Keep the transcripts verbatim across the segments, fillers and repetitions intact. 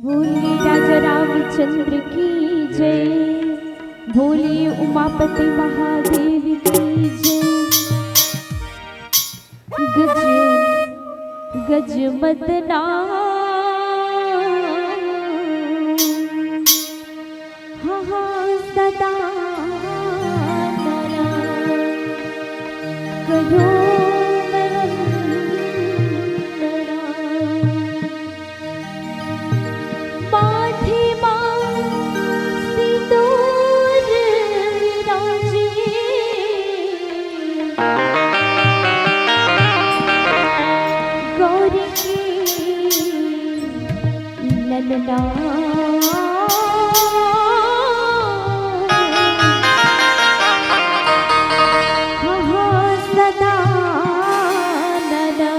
बोलिए राजा रामचंद्र की जय। बोलिए उमापति महादेव की जय। गज गज मदना, हाँ हाँ सदा नरा, करो मरम नरा। माथे मा सिंदूर रांझे, गौरी के ललना। हाँ, हाँ, सदा नरा।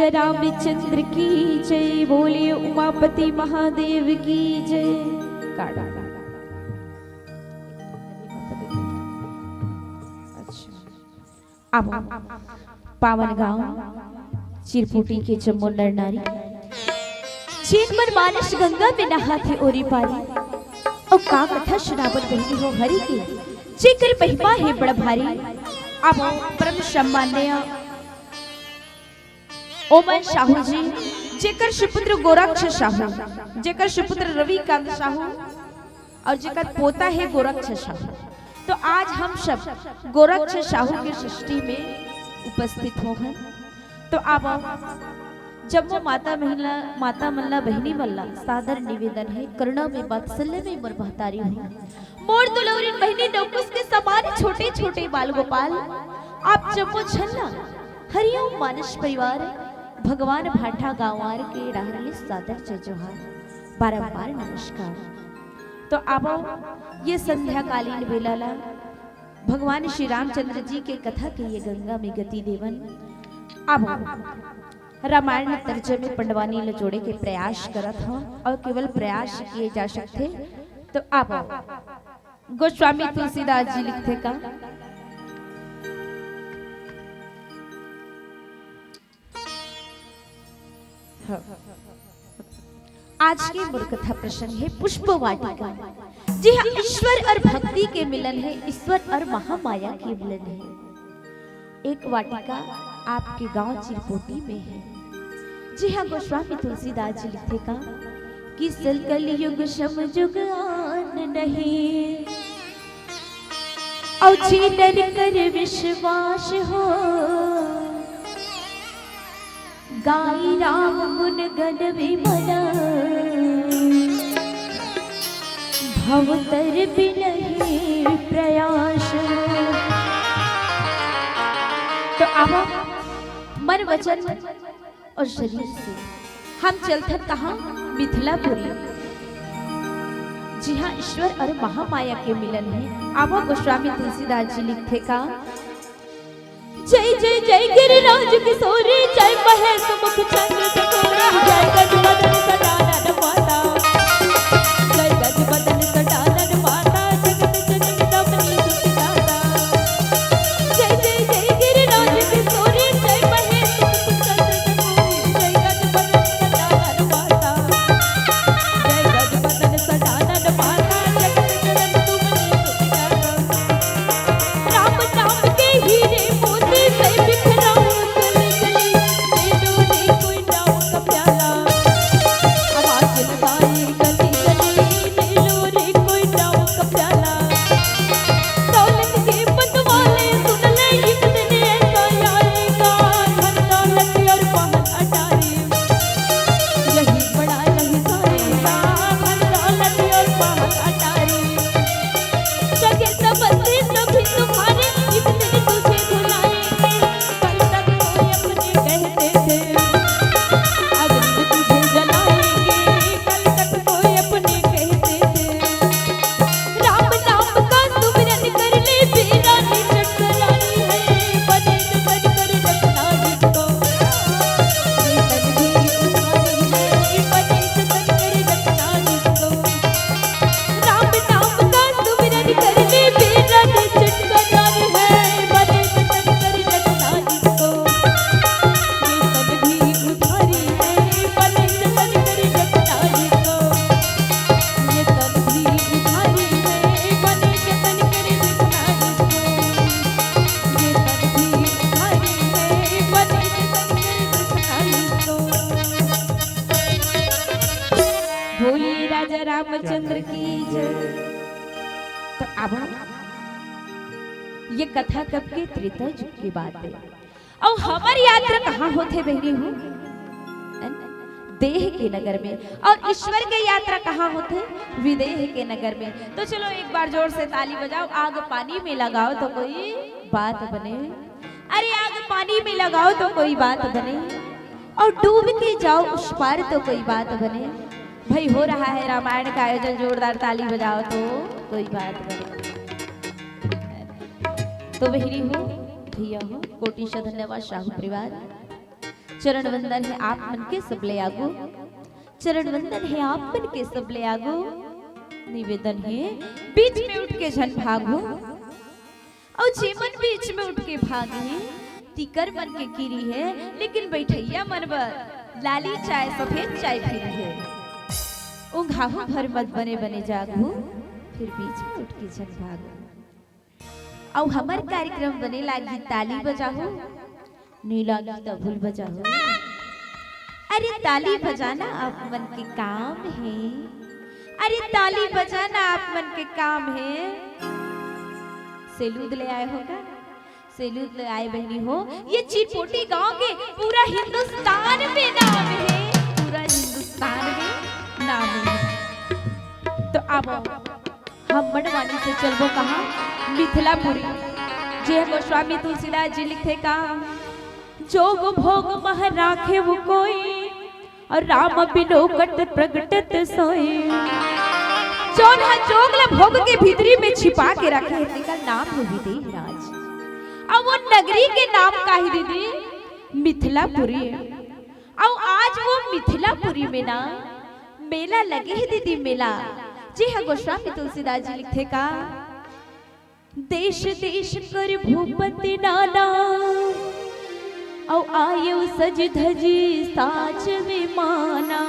रामचंद्र की जय, बोलिए उमापति महादेव की जय। काढ़ा। अच्छा। अब पावन गांव चिरपुटी के जम्मो नर नारी, जेन मन मानस गंगा में नहाथे ओरी पारी, अउ का कथा सुनावन बहिनी हो हरि के, जेकर महिमा हे बड़ भारी। अब परम सम्माननीय ओमन साहू जी, जेकर सुपुत्र गोरक्ष साहू, जेकर सुपुत्र रविकांत साहू अउ जेकर पोता हे गोरक्ष साहू। तो आज हम सब गोरक्ष साहू के सृष्टि में उपस्थित हो हन। तो आवव, जम्मो माता महिला, माता मन ला, बहिनी मन ला सादर निवेदन हे, करुणा में, वात्सल्य में मोर महतारी हो। मोर दुलौरिन बहिनी नौकुस के समान छोटे छोटे बाल गोपाल, आप जम्मो झन ला हरिओम मानस परिवार, भगवान भाठा गांवार के डहर ले सादर जय जोहार, बारंबार नमस्कार। तो आवव, ये संध्याकालीन बेला ला भगवान श्री रामचंद्र जी के कथा के ये गंगा में गति देवन। आवव, रामायण तर्जमे पंडवानी ल जोड़े के प्रयास करत हव अउ केवल प्रयास किए जा सकथे। तो आवव, गोस्वामी तुलसीदास जी लिखथे का, हाँ। आज के मोर कथा प्रसंग हे पुष्प वाटिका। जी हाँ, ईश्वर अउ भक्ति के मिलन हे, ईश्वर अउ महामाया के मिलन हे। एक वाटिका आपके गांव चिरपोटी में हे। जी हाँ, गोस्वामी तुलसीदास जी लिखथे का कि सल कलयुग सम जुग आन नहीं, अउ जे नर कर विश्वास हो, गाई राम गुण गण विमल, भव तर बिनहि प्रयास। तो आवव, मन वचन अउ शरीर से हम चलथन कहाँ? मिथिलापुरी। जी हाँ, ईश्वर अउ महामाया के मिलन हे। आवव, गोस्वामी तुलसीदास जी लिखथे का, जय जय जय गिरिराज किशोरी, जय महेश मुख चंद्र चकोरी, जय गज बदन सदानन माता, जय गज बदन सदानन माता, जगत जननी रमणी सुखदाता। जय जय जय गिरिराज किशोरी, जय महेश मुख चंद्र चकोरी, जय गज बदन सदानन माता, जय गज बदन सदानन माता, जगत जननी रमणी सुखदाता। राम नाम के हीरे मोती से बिखराऊं कली कली, ले लो रे कोई राम का प्याला। आवाज लगाए कली कली, ले लो रे कोई राम का प्याला। दौलत के पतवाले सुन ले, एक दिन ऐसा आएगा, धन दौलत और महल अटारी। यही बड़ा ललकारेगा, धन दौलत और महल अटारी। सगे संबंधी सभी तुम्हारे, एक दिन तुझे भुलाएंगे। कल तक कोई अपने कहते थे, अग्नि में तुझे जलाएंगे। कल तक कोई अपने कहते थे। राम नाम का सुमिरन कर ले, बेरा ने चक्कर आई है, बने तो कर कर रखना जिसको। ये तन भी उठानी है, बने तो कर कर रखना जिसको। राम नाम का सुमिरन कर ले, बेरा ने चटकना है, बने तो कर कर रखना जिसको। ये तन भी उधारी है, बने तो कर कर रखना जिसको। ये तन भी उधारी है, बने तो कर कर रखना जिसको। ये तन भी उधारी है, बने तो कर कर रखना जिसको। बोलिए राजा रामचंद्र की जय। तो अब ये कथा कब के? त्रेता युग की बात हे। अउ हमर यात्रा कहाँ होथे बहिनी हो? देह के नगर में। अउ ईश्वर के यात्रा कहाँ होथे? विदेह के नगर में। तो चलो एक बार जोर से ताली बजाओ, आग पानी में लगाओ तो कोई बात बने। अरे आग पानी में लगाओ तो कोई बात बने, अउ डूब के जाओ उस पार तो कोई बात बने। भाई हो रहा है रामायण का आयोजन, जोरदार ताली बजाओ तो कोई बात बने। तो बहिनी हो, भैया हो, कोटि से धन्यवाद साहू परिवार। चरण वंदन हे आप मन के सबले आगू, चरण वंदन हे आप मन के सबले आगू। निवेदन हे, बीच में उठ के झन भागहू, अउ जेमन बीच में उठ के भागही, तिकर मन के किरी हे, लेकिन बइठइया मन बर लाली चाय, सफेद चाय फिरी हे। ऊंघाहू भर मत, बने बने जागहू, फिर बीच में उठ के झन भागहू। अउ हमर कार्यक्रम बने लागही, ताली बजाहू, नइ लागही त भूल बजाहू। अरे ताली बजाना आप मन के काम हे, अरे ताली बजाना आप मन के काम हे। सेलूद ले आए हो का? सेलूद ले आए बहिनी हो, ये चिरपोटी गांव के पूरा हिंदुस्तान में नाम हे, पूरा हिंदुस्तान में नाम हे। तो अब हम मड़वानी से चलबो कहाँ? मिथिलापुरी। जे गोस्वामी तुलसीदास जी लिखथे का, जोग भोग मह राखे वो कोई, अउ राम बिनु कट प्रगटत सोई। जोन ह जोग ल भोग के भीतरी में छिपा के रखे हे, तेकर नाम हे विदेह राज। अउ वो नगरी के नाम का हे दीदी? मिथिलापुरी। अउ आज वो मिथिलापुरी में ना मेला लगे हे दीदी, मेला। जी हाँ, गोस्वामी तुलसीदास जी लिखथे का, देश देश कर भूपति नाना, अउ आयो सज धजी साज विमाना।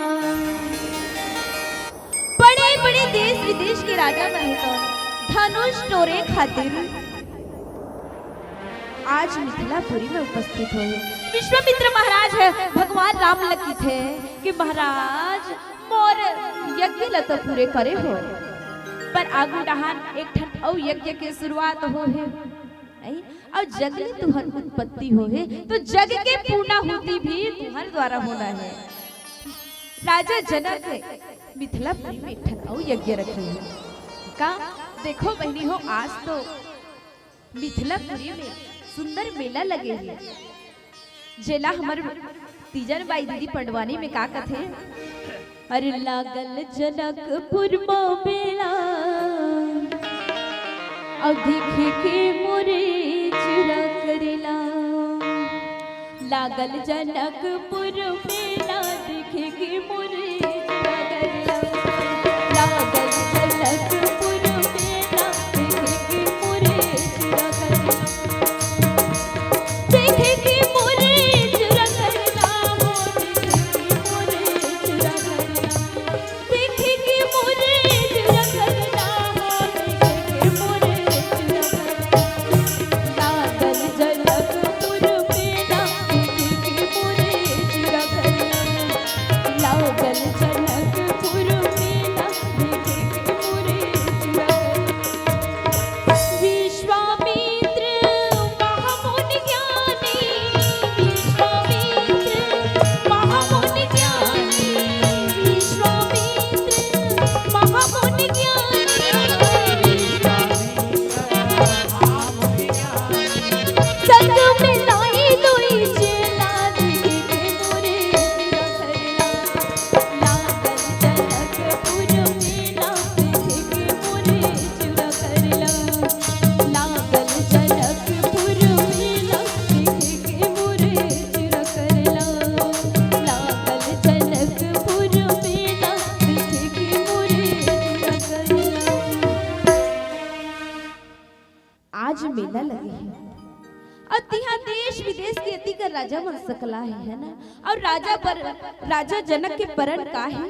बड़े बड़े देश विदेश के राजा मन हे तो धनुष टोरे खातिर आज मिथिलापुरी में उपस्थित होए हे। विश्वामित्र महाराज ह भगवान राम ल कहिथे कि महाराज, मोर यज्ञ ल तो पूरे करे हो, पर आगू डहान एक ठन अउ यज्ञ के शुरुआत होहे, अउ जग ले तुहर उत्पत्ति होहे, तो जग के पूर्णाहुति भी तुहर द्वारा होना हे। राजा जनक मिथिलापुरी में एक ठन अउ यज्ञ रखे हे। का देखो बहिनी हो, आज तो मिथिलापुरी में सुंदर मेला लगे हे, जेला हमर तीजन बाई दीदी पंडवानी में का कथे? अरे लागल जनकपुर म मेला, अउ देखे के मोरे चुरा करेला। लागल जनकपुर मेला, देखे के मोरे चुरा करेला। लागल जनकपुर मेला, देखे के मोरे चुरा करेला। देखे के मोरे चुरा करेला हो, देखे के मोरे चुरा करेला। देखे के मोरे चुरा करेला हो, देखे के मोरे चुरा करेला। लागल जनकपुर मेला, देखे के मोरे चुरा करेला। लागल जनकपुर मेला, देखे के मोरे चुरा करेला। विश्वामित्र महामुनि ज्ञानी, विश्वामित्र महामुनि ज्ञानी, विश्वामित्र महामुनि ज्ञानी। संग में लाई दोई चेला, देखे के मोरे चुरा करेला। लागल जनकपुर मेला, देखे के मोरे चुरा करेला। लागल जनकपुर मेला, देखे के मोरे चुरा करेला। लागल जनकपुर मेला, देखे के मोरे चुरा करेला। आज मेला लगे हे अउ तिहा देश विदेश के अतिक राजा मन सकला हे, हे ना? अउ राजा पर, राजा जनक के परन का हे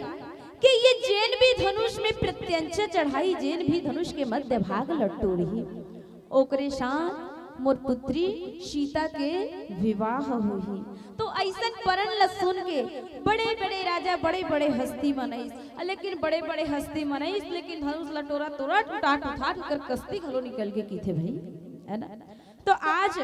कि ये जेन भी धनुष में प्रत्यंचा चढ़ाही, जेन भी धनुष के मध्य भाग ल टोरही, ओकरे साथ मोर पुत्री सीता के विवाह होही। तो अइसन परन ल सुन के बड़े-बड़े राजा, बड़े-बड़े हस्ती मन आइस, लेकिन बड़े-बड़े हस्ती मन आइस, लेकिन धनुष ल टोरत टोरत टुटाट उठाट ओकर कस्ती घलो निकल गे कहिथे भई, हे ना? तो आज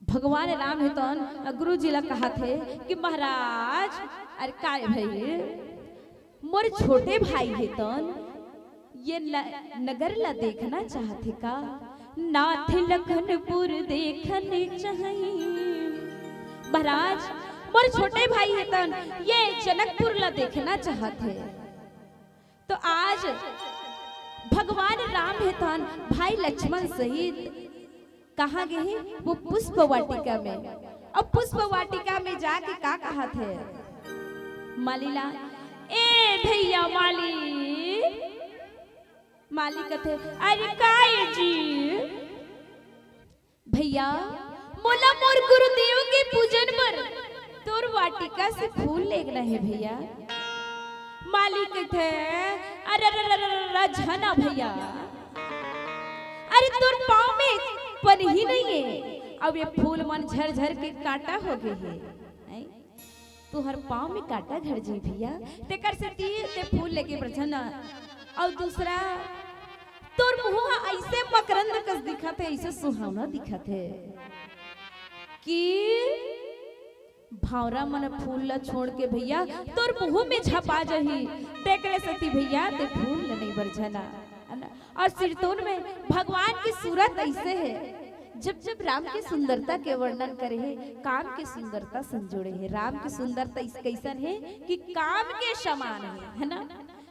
भगवान राम हे तन गुरु जी ला कहत हे कि महाराज, अरे काय भई, मोर छोटे भाई हे तन ये न-, नगर ला देखना चाहत हे का? नाथ लखनपुर देखन चाही। महाराज, मोर छोटे भाई हे तन ये जनकपुर ला देखना चाहत हे। तो आज भगवान राम हे तन भाई लक्ष्मण सहित कहाँ गे हे? वो पुष्प वाटिका में। अब पुष्प वाटिका में जाके का कहत हे माली ला, "ए भैया माली।" माली कथे, "अरे काय जी?" "भैया, मोला मोर गुरुदेव के पूजन बर तोर वाटिका से फूल लेगना हे भैया।" माली कथे, "अरे, अरे, अरे, अरे, अरे, झना भैया, अरे तोर पाँव में पनही नहीं है, अब ये फूल मन झर-झर के कांटा हो गए हे।" हैं? तुहर पाँव में कांटा घर जी भैया, तेकर सेती ते फूल लेके बरझन। अउ दूसरा, तोर मुँह ह अइसे मकरंद कस दिखत हे, अइसे सुहावना दिखत हे कि भांवरा मन फूल ला छोड़ के भैया तोर मुँह में झपा जाही, तेकरे सेती भैया ते फूल ल नइ बरझना। अउ सिरतोन में भगवान के सूरत अइसे हे, जब जब राम के सुंदरता के वर्णन करे हे, काम के सुंदरता संजोड़े हे। राम के सुंदरता इस कइसन हे कि काम के समान हे, है ना?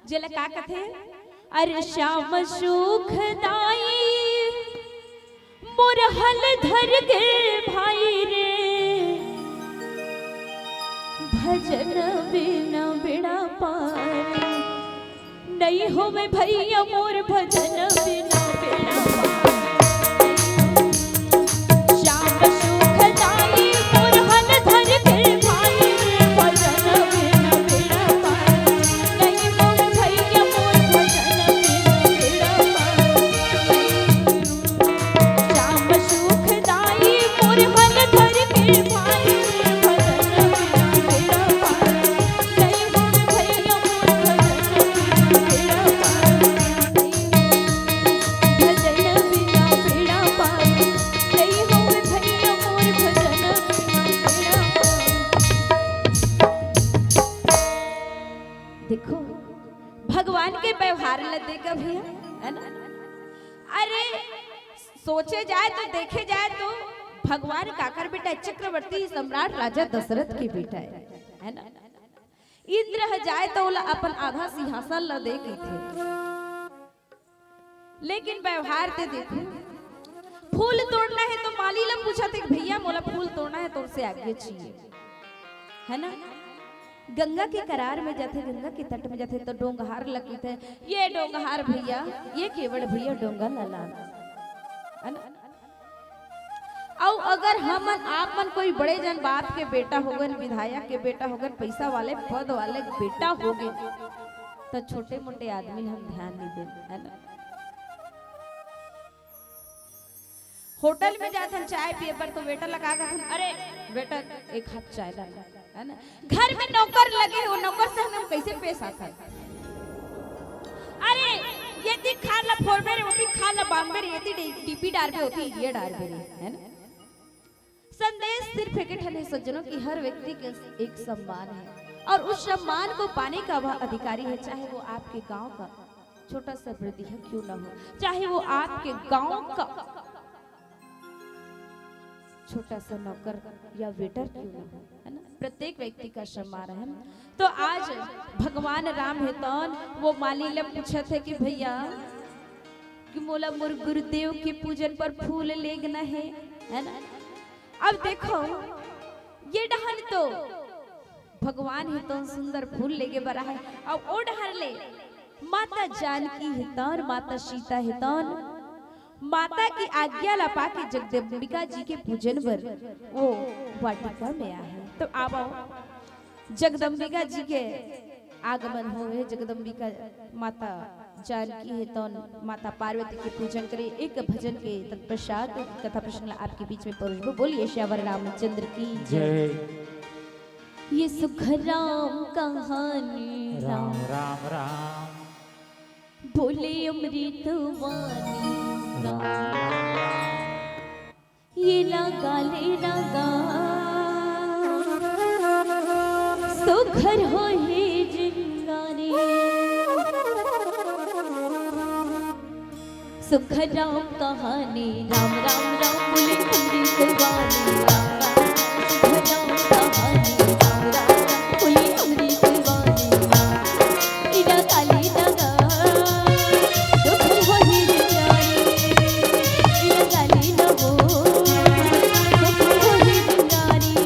जेला का कथे? अरे श्याम सुखदाई मोर हल धर के भाई रे, भजन बिना बेड़ा पार। नहीं होवे भैया मोर भजन बिना बेड़ा पार। श्याम सुखदाई मोर हल धर के भाई रे, भजन बिना बेड़ा पार। नहीं होवे भैया मोर भजन बिना बेड़ा पार। श्याम सुखदाई मोर हल धर के भाई रे, भजन बिना बेड़ा पार। नहीं होवे भैया मोर भजन बिना बेड़ा पार। भजन बिना बेड़ा पार, नहीं होवे भैया मोर भजन बिना बेड़ा पार। देखो, भगवान के व्यवहार ल देख भैया, है ना? अरे, सोचे जाए तो, देखे जाए तो, भगवान काकर बेटा? चक्रवर्ती सम्राट राजा दशरथ के बेटा है, है ना? इंद्र ह जाए तो ओला अपन आधा सिंहासन ल दे कहिथे, लेकिन व्यवहार ते देखो, फूल तोड़ना हे तो माली ल पूछत हे कि भैया मोला फूल तोड़ना हे, तोर से आज्ञा चाहिए, है ना? गंगा के करार में जाथे, गंगा के तट में जाथे तो डोंगहार ल कहिथे, "ये डोंगहार भैया, ये केवड़ भैया डोंगा ल लान," है ना? अउ अगर हमन आप मन कोई बड़े जन बाप के बेटा होगन, विधायक के बेटा होगन, पैसा वाले पद वाले बेटा होगे, त छोटे मोटे आदमी ल हम ध्यान नहीं देन, है ना? होटल में जाथन चाय पिए बर, तो वेटर लगा कहथन, "अरे वेटर, एक हाथ चाय डाल," है ना? घर में नौकर लगे हो, नौकर से हम कैसे पेश आथन? अरे, ये ती खार ला फोरबे रे, वो ती खार ला बांधबे रे, ये ती डीपी डारबे, वो ती ये डारबे रे, है ना? संदेश सिर्फ एक ठन है सज्जनों, कि हर व्यक्ति के एक सम्मान है और उस सम्मान को पाने का वह अधिकारी है, चाहे वो आपके गांव का छोटा सा प्रतिनिधि क्यों ना हो, चाहे वो आपके गांव का छोटा सा नौकर या वेटर क्यों ना हो, है ना? प्रत्येक व्यक्ति का सम्मान है। तो आज भगवान राम हे तौन वो माली ले पूछत हे कि भैया, कि मोला मोर गुरुदेव के पूजन पर फूल लेगना है, है ना? अब देखो, ये डहन तो भगवान हे तौन सुंदर फूल लेगे बर आहे, अउ ओ डहर ले माता जानकी हे तौन, माता सीता हे तौन, माता की आज्ञा ला पाके जगदम्बिका जी के पूजन बर वो वाटिका में आहे। तो आवो, जगदम्बिका जी के आगमन होवे, जगदम्बिका माता जानकी हे तौन माता पार्वती के पूजन करे। एक भजन के तत्पश्चात कथा प्रसंग ला आपके बीच में परोसबो। बोलिए सियावर रामचंद्र की जय। जय। ये सुखराम कहानी राम राम। राम राम। बोले अमृत वाणी राम राम। ये लगा ले लगा सुखर हो हे जिंगानी। सुखराम कहानी राम राम राम बोले अमृत वाणी राम राम। सुखराम कहानी राम राम राम बोले अमृत वाणी राम। इरा काली नगा सुखर हो हे जिंगानी। इरा काली नगो सुखर हो हे जिंगानी।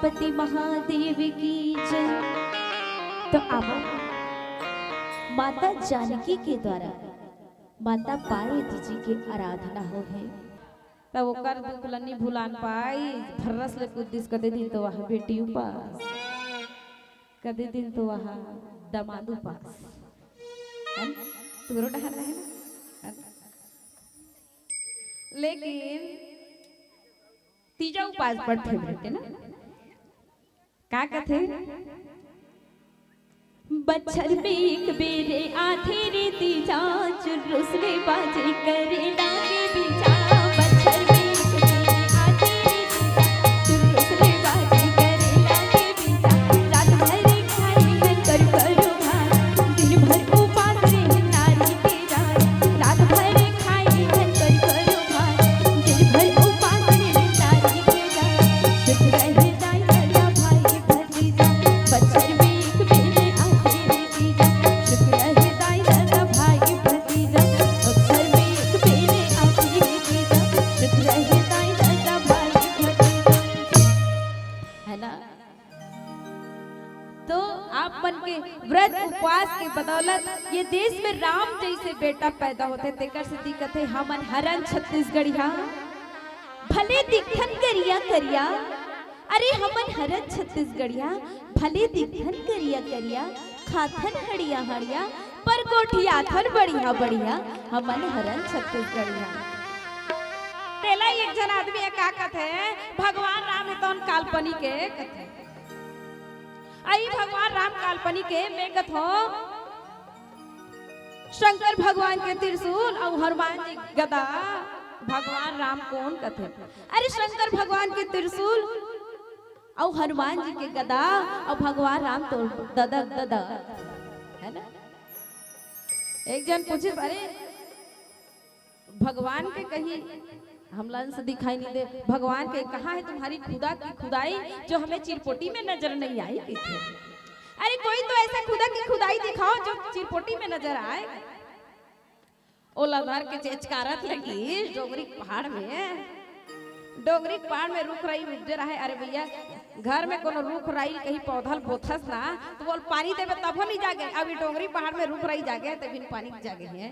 पति महादेव की जय। तो आवा, माता जानकी के द्वारा माता पार्वती जी के आराधना हो है। तब ओकर दुख ल नी भुलान पाई, भर्रस ले कुद्दिस, कदे दिन तो वहाँ बेटी उपास, कदे दिन तो वहाँ दमाद उपास। है ना? तुमरो डहर है ना? है ना? लेकिन तीजा उपास बड़ favourite है ना? का कथे? बछर में एक बेरे आथे रे तीजा, चुर्रुस ले बाजे करे लागे बीजा। बछर में एक बेरे आथे रे तीजा, चुर्रुस ले बाजे करे लागे बीजा। रात भर खाई है कर करो भाई, दिन भर उपास रहे नारी के राज। रात भर खाई है कर करो भाई, दिन भर उपास रहे नारी के राज। सुख रहे दाई दादा भाई भतीजा, बछर में एक बेरे आथे रे तीजा। सुख रहे दाई दादा भाई भतीजा, बछर में एक बेरे आथे रे तीजा। सुख रहे दाई दादा भाई भतीजा। है ना? तो आप मन के व्रत उपवास के बदौलत ये देश में राम जैसे बेटा पैदा होथे, तेकर सेती कथे हमन हरन छत्तीसगढ़िया, भले दिखथन करिया करिया, अरे हमन हरन छत्तीसगढ़िया, भले दिखथन करिया करिया, खाथन हड़िया हड़िया, पर गोठियाथन बढ़िया बढ़िया, हमन हरन छत्तीसगढ़िया। तेला एक झन आदमी ह का कथे, भगवान राम हे तौन काल्पनिक हे कथे। अई भगवान राम काल्पनिक हे, मैं कथों शंकर भगवान के त्रिशूल अउ हनुमान जी गदा, भगवान राम कोन कथे? अरे शंकर भगवान के त्रिशूल अउ हनुमान जी के गदा अउ भगवान राम तो ददा ददा, है ना? एक झन पूछिस, अरे भगवान के कहीं हमला से दिखाई नहीं दे, भगवान के कहाँ है तुम्हारी खुदा की खुदाई जो हमें चिरपोटी में नजर नहीं आई, कथे। अरे कोई तो ऐसा खुदा की खुदाई दिखाओ जो चिरपोटी में नजर आए। ओला धर के चेचकारत लगिस डोंगरी के पहाड़ में। डोंगरी के पहाड़ में रूख राई उपजे रहे। अरे भैया, घर में कोनो रूख राई कहीं पौधा ल बोथस ना, तो ओला पानी देबे तभो नहीं जागे। अभी डोंगरी पहाड़ में रूख राई जागे, तभी पानी जागे हे।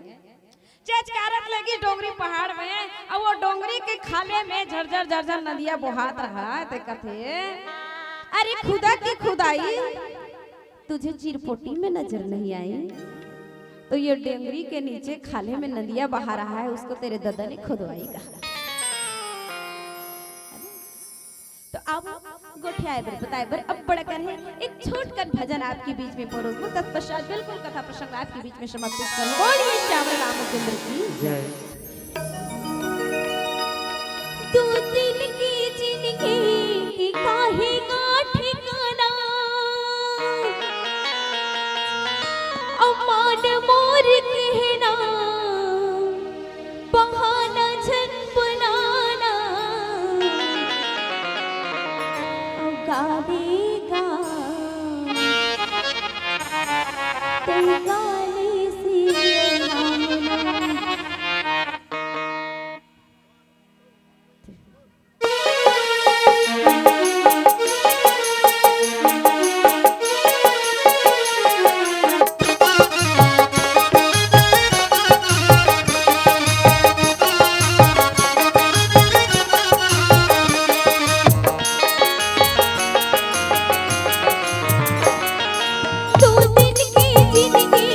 चेचकारत लगिस डोंगरी पहाड़ में, अउ वो डोंगरी के खाल्हे में झरझर झरझर नदिया बोहात रहा, ते कथे, अरे खुदा की खुदाई, तुझे चिरपोटी में नजर नहीं आई, तो ये डोंगरी के नीचे खाल्हे में नदिया बहा रहा है, उसको तेरे ददा ने खुदवाई कहा। तो अब गोठियाए बर, बताए बर अब बड़ा कर है, एक छोट कन भजन आपके बीच में परोस दूं, तत्पश्चात बिल्कुल कथा प्रसंग आपके बीच में समर्पित करूं। बोलिए श्याम रामचंद्र की जय। दू दिन की जिंदगी की काहे का ठिकाना, अउ मान मोर कहना, बहाना झन बनाना, अउ गाली गा, तू गाली से नाम ना। दू दिन की जिंदगी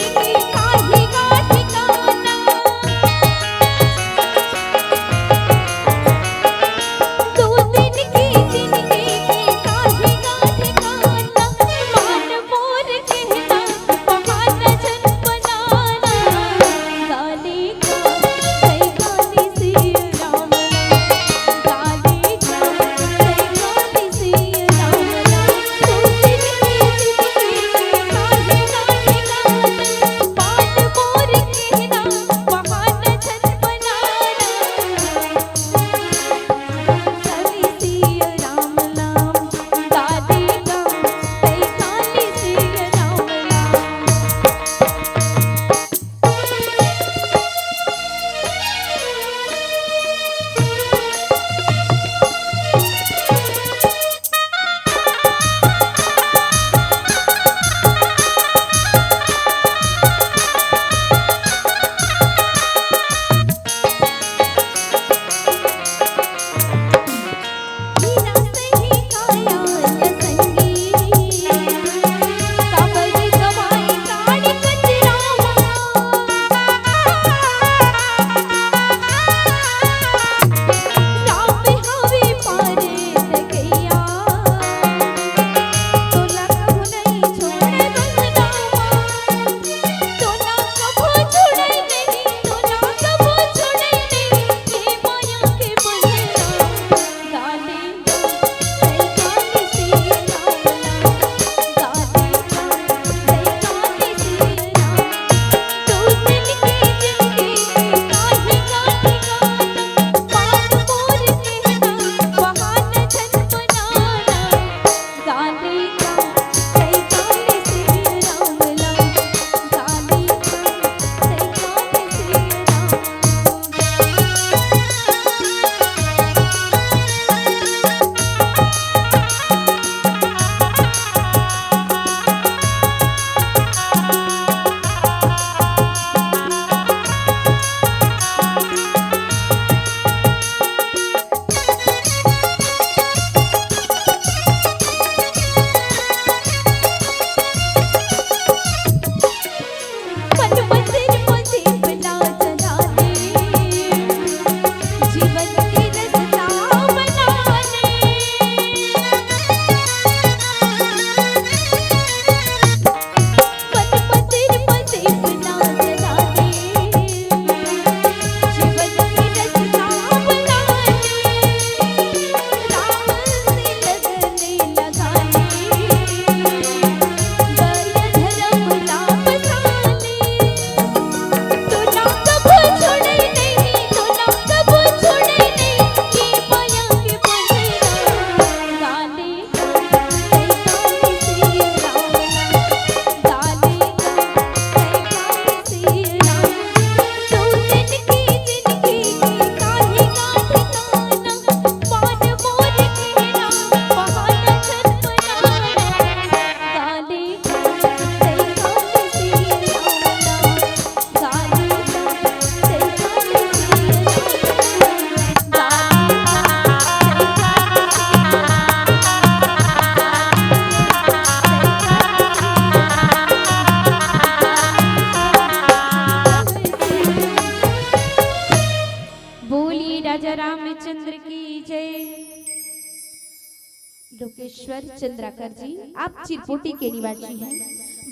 लोकेश्वर चंद्राकर जी, आप चिरपोटी के निवासी हैं।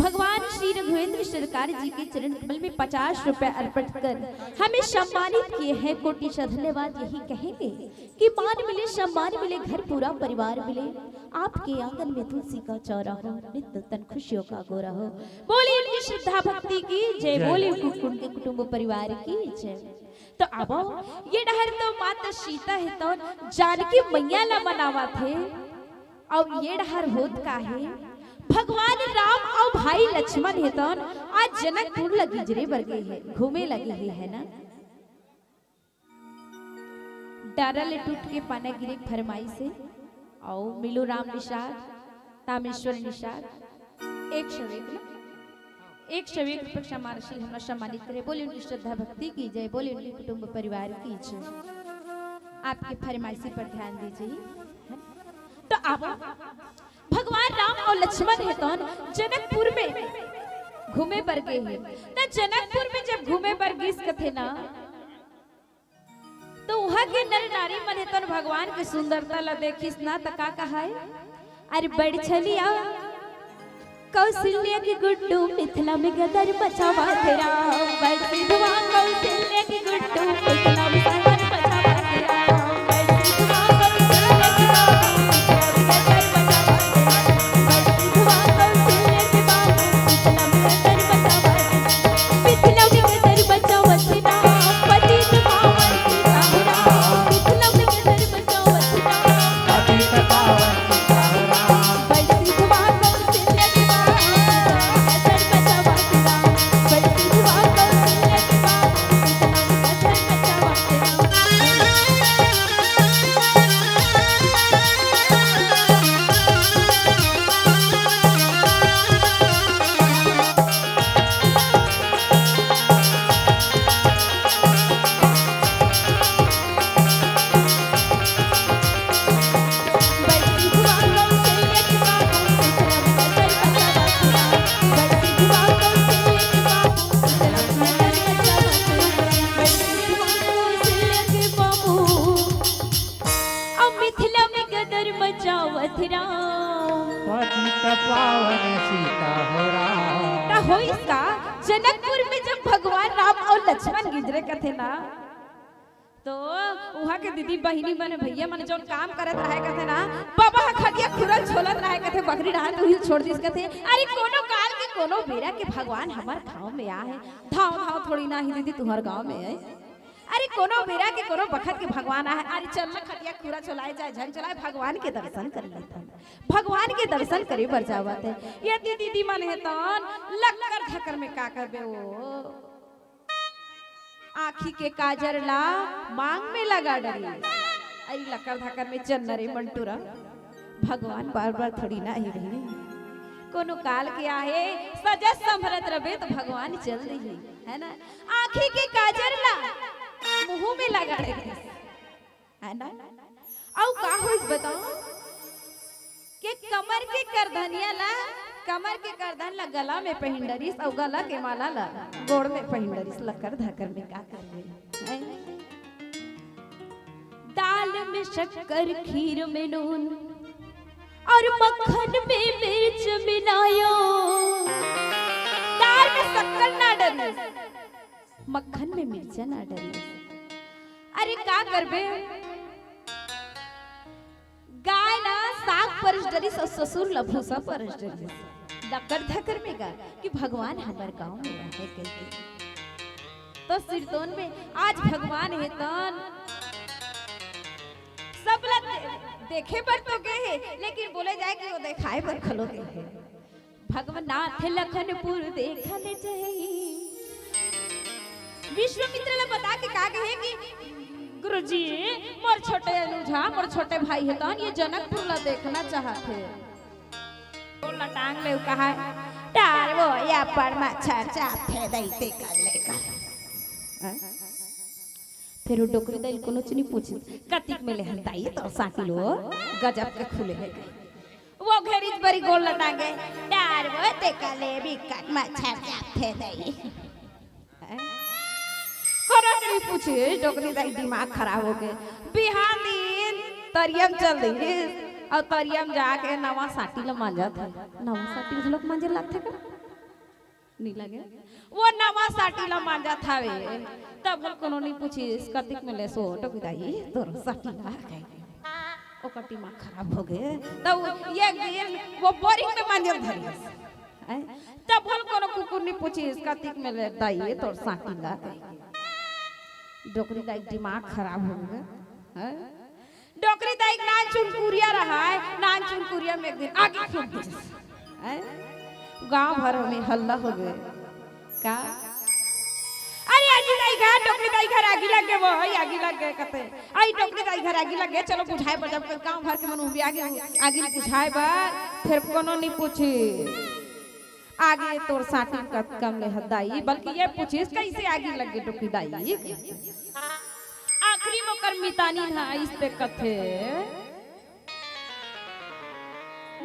भगवान श्री रघुवेंद्र सरकार जी के चरण कमल में पचास रुपए अर्पित कर हमें सम्मानित किए हैं। कोटि सा धन्यवाद। यही कहेंगे कि मान मिले, सम्मान मिले, घर पूरा परिवार मिले, आपके आंगन में तुलसी का चौरा हो, नित्य तन खुशियों का गोरा हो। बोलिए उनकी श्रद्धा भक्ति की जय, जय। बोलिए उनके, उनके कुटुंब परिवार की जय। तो अब ये डहर तो माता सीता हे तौन जानकी मैया ला मनावत हे, अउ ये डहर होत का हे, भगवान राम अउ भाई लक्ष्मण हे तौन आज जनकपुर ला गिंजरे बर गे हे, घूमे लगे हे, है ना। डारा ले टूट के पाना गिरे के फरमाइश हे, अउ मिलू राम निषाद, तामेश्वर निषाद, एक सौ एक ना, एक सौ एक रुपये के सम्मान राशि हमरा सम्मानित करे। बोलिए उनकी श्रद्धा भक्ति की जय, बोलिए उनके कुटुंब परिवार की जय। आपके फरमाइशी पर ध्यान दीजिए। तो अब भगवान राम अउ लक्ष्मण हे तौन जनकपुर में घूमे बर गे हे। त जनकपुर में जब घूमे बर गिस कथे ना, तो उहाँ के नर नारी मन हे तौन भगवान के सुंदरता ला देखिस ना, त का कहाय? अरे बड़ छलिया कौशल्या के गुड्डू, मिथिला में गदर मचावत राम। बड़ सिधवा कौशल्या के गुड्डू, मिथिला में गदर मचावत राम। बड़ सिधवा कौशल्या के गुड्डू, मिथिला में गदर मचावत राम। बड़ सिधवा कौशल्या के बाबू, मिथिला में गदर मचावत राम। मिथिला में गदर मचावत राम। पतित पावन सीता राम। मिथिला में गदर मचावत राम। पतित पावन सीता राम। अब मिथिला में गदर मचावत राम। पतित पावन सीता हो राम। का होइस का? जनकपुर में जब भगवान राम अउ लक्ष्मण गिंजरे कथे ना, तो उहाँ के दीदी बहिनी मन, भैया मन जौन काम करत रहे कथे ना, बाबा ह खटिया खुरल छोलत रहे कथे, बखरी डहार तो उही छोड़ दिस कथे। अरे कोनो काल के कोनो बेरा के भगवान हमर गाँव में आहे, धाव धाव थोड़ी ना ही दीदी तुहर गाँव में आए। अरे कोनो बेरा के कोनो बखत के भगवान आहे। अरे चल ना खटिया खुरा छोलाए जाए, झन छोलाए, भगवान के दर्शन कर लेथन। भगवान के दर्शन करे बर जावत हे। यदि दीदी मन हे तौन लक्कर धक्कर में का करबे ओ? आँखी के काजर ला मांग में लगा डरिस। अरे लक्कर धक्कर में चल न रे मंटूरा, भगवान बार बार थोड़ी ना आही बहिनी, कोनो काल के आहे, सजत संभरत रबे तो भगवान चल दिही, है ना। आँखी के काजर ला मुँह में लगा डरिस, है ना। अउ का होइस बताओ के कमर के करधनिया ला, कमर के करधन ला गला में पहिन डरिस अउ गला के माला ला गोड़ में पहिन डरिस। लक्कर धक्कर में का करबे, हैं? दाल में शक्कर, खीर में नून और मक्खन में मिर्च मिलायो। दाल में शक्कर ना डरिस, मक्खन में मिर्चा ना डरिस। अरे का करबे, गाय ना साग परस डरिस अउ ससुर ला भूसा परस डरिस। लक्कर धक्कर में गा कि भगवान हमर गाँव में आहे कहिके। तो सिरतोन में आज भगवान हे तौन सब ला दे-, देखे बर तो गे हे, लेकिन बोले जाए कि वो देखाए बर घलो गे हे। भगवनाथ लखनपुर देखन जाई। विश्वामित्र ला बता के का कहे कि गुरुजी, मोर छोटे अनुज हा, मोर छोटे भाई हे तौन ये जनकपुर ला देखना चाहत हे। गोड़ ला टांग ले कहा, "डार वो या पर मच्छर चापथे दई ते कर ले कर।" हैं? फिर वो डोकरी दाई कोनो चुनी पूछिस, "कतिक में ले हन दाई तोर साइकिल हो? गजब के खुले हे।" वो घेरिच बरी गोड़ ला टांगे, "डार वो ते कर ले बिकट मच्छर चापथे दई।" हैं? कोनो चुनी पूछिस, डोकरी दाई दिमाग खराब हो गे। बिहान दिन तरिया म चल दिस। अउ तरिया म जाके नवा साटी ल मांजत हे। नवा साटी घलोक मांजे लागथे का? नी लगे। वो नवा साटी ल मांजत हवे। तब बोल कोनो नी पूछिस, "कतिक में लेसो टोकरी दाई तोर साटी ल?" कहे। ओकर दिमाग खराब हो गे। तब एक दिन वो बोरिंग में मांजे धरिस। हैं? तब बोल कोनो कुकुर नी पूछिस, "कतिक में ले दाई तोर साटी ल?" कहे। डोकरी दाई दिमाग खराब हो गे। हैं? डोकरी दाई के नानचुन कुरिया रहय, नानचुन कुरिया में एक दिन आगी फूंक दिस। हैं? गांव भर में हल्ला हो गे। का? "अरे आगी दाई घर, डोकरी दाई घर आगी लग गे, वो हई आगी लग गे," कथे। "आई डोकरी दाई घर आगी लग गे, चलो बुझाए बर।" जब गांव भर के मन उबिया गे आगी बुझाए बर, फेर कोनो नी पूछिस, "आगी तोर साटी कतका में ले हस दाई?" बल्कि ये पूछिस, "कइसे आगी लग गे डोकरी दाई?" आखिरी म ओकर मितानिन ह अइसने कथे,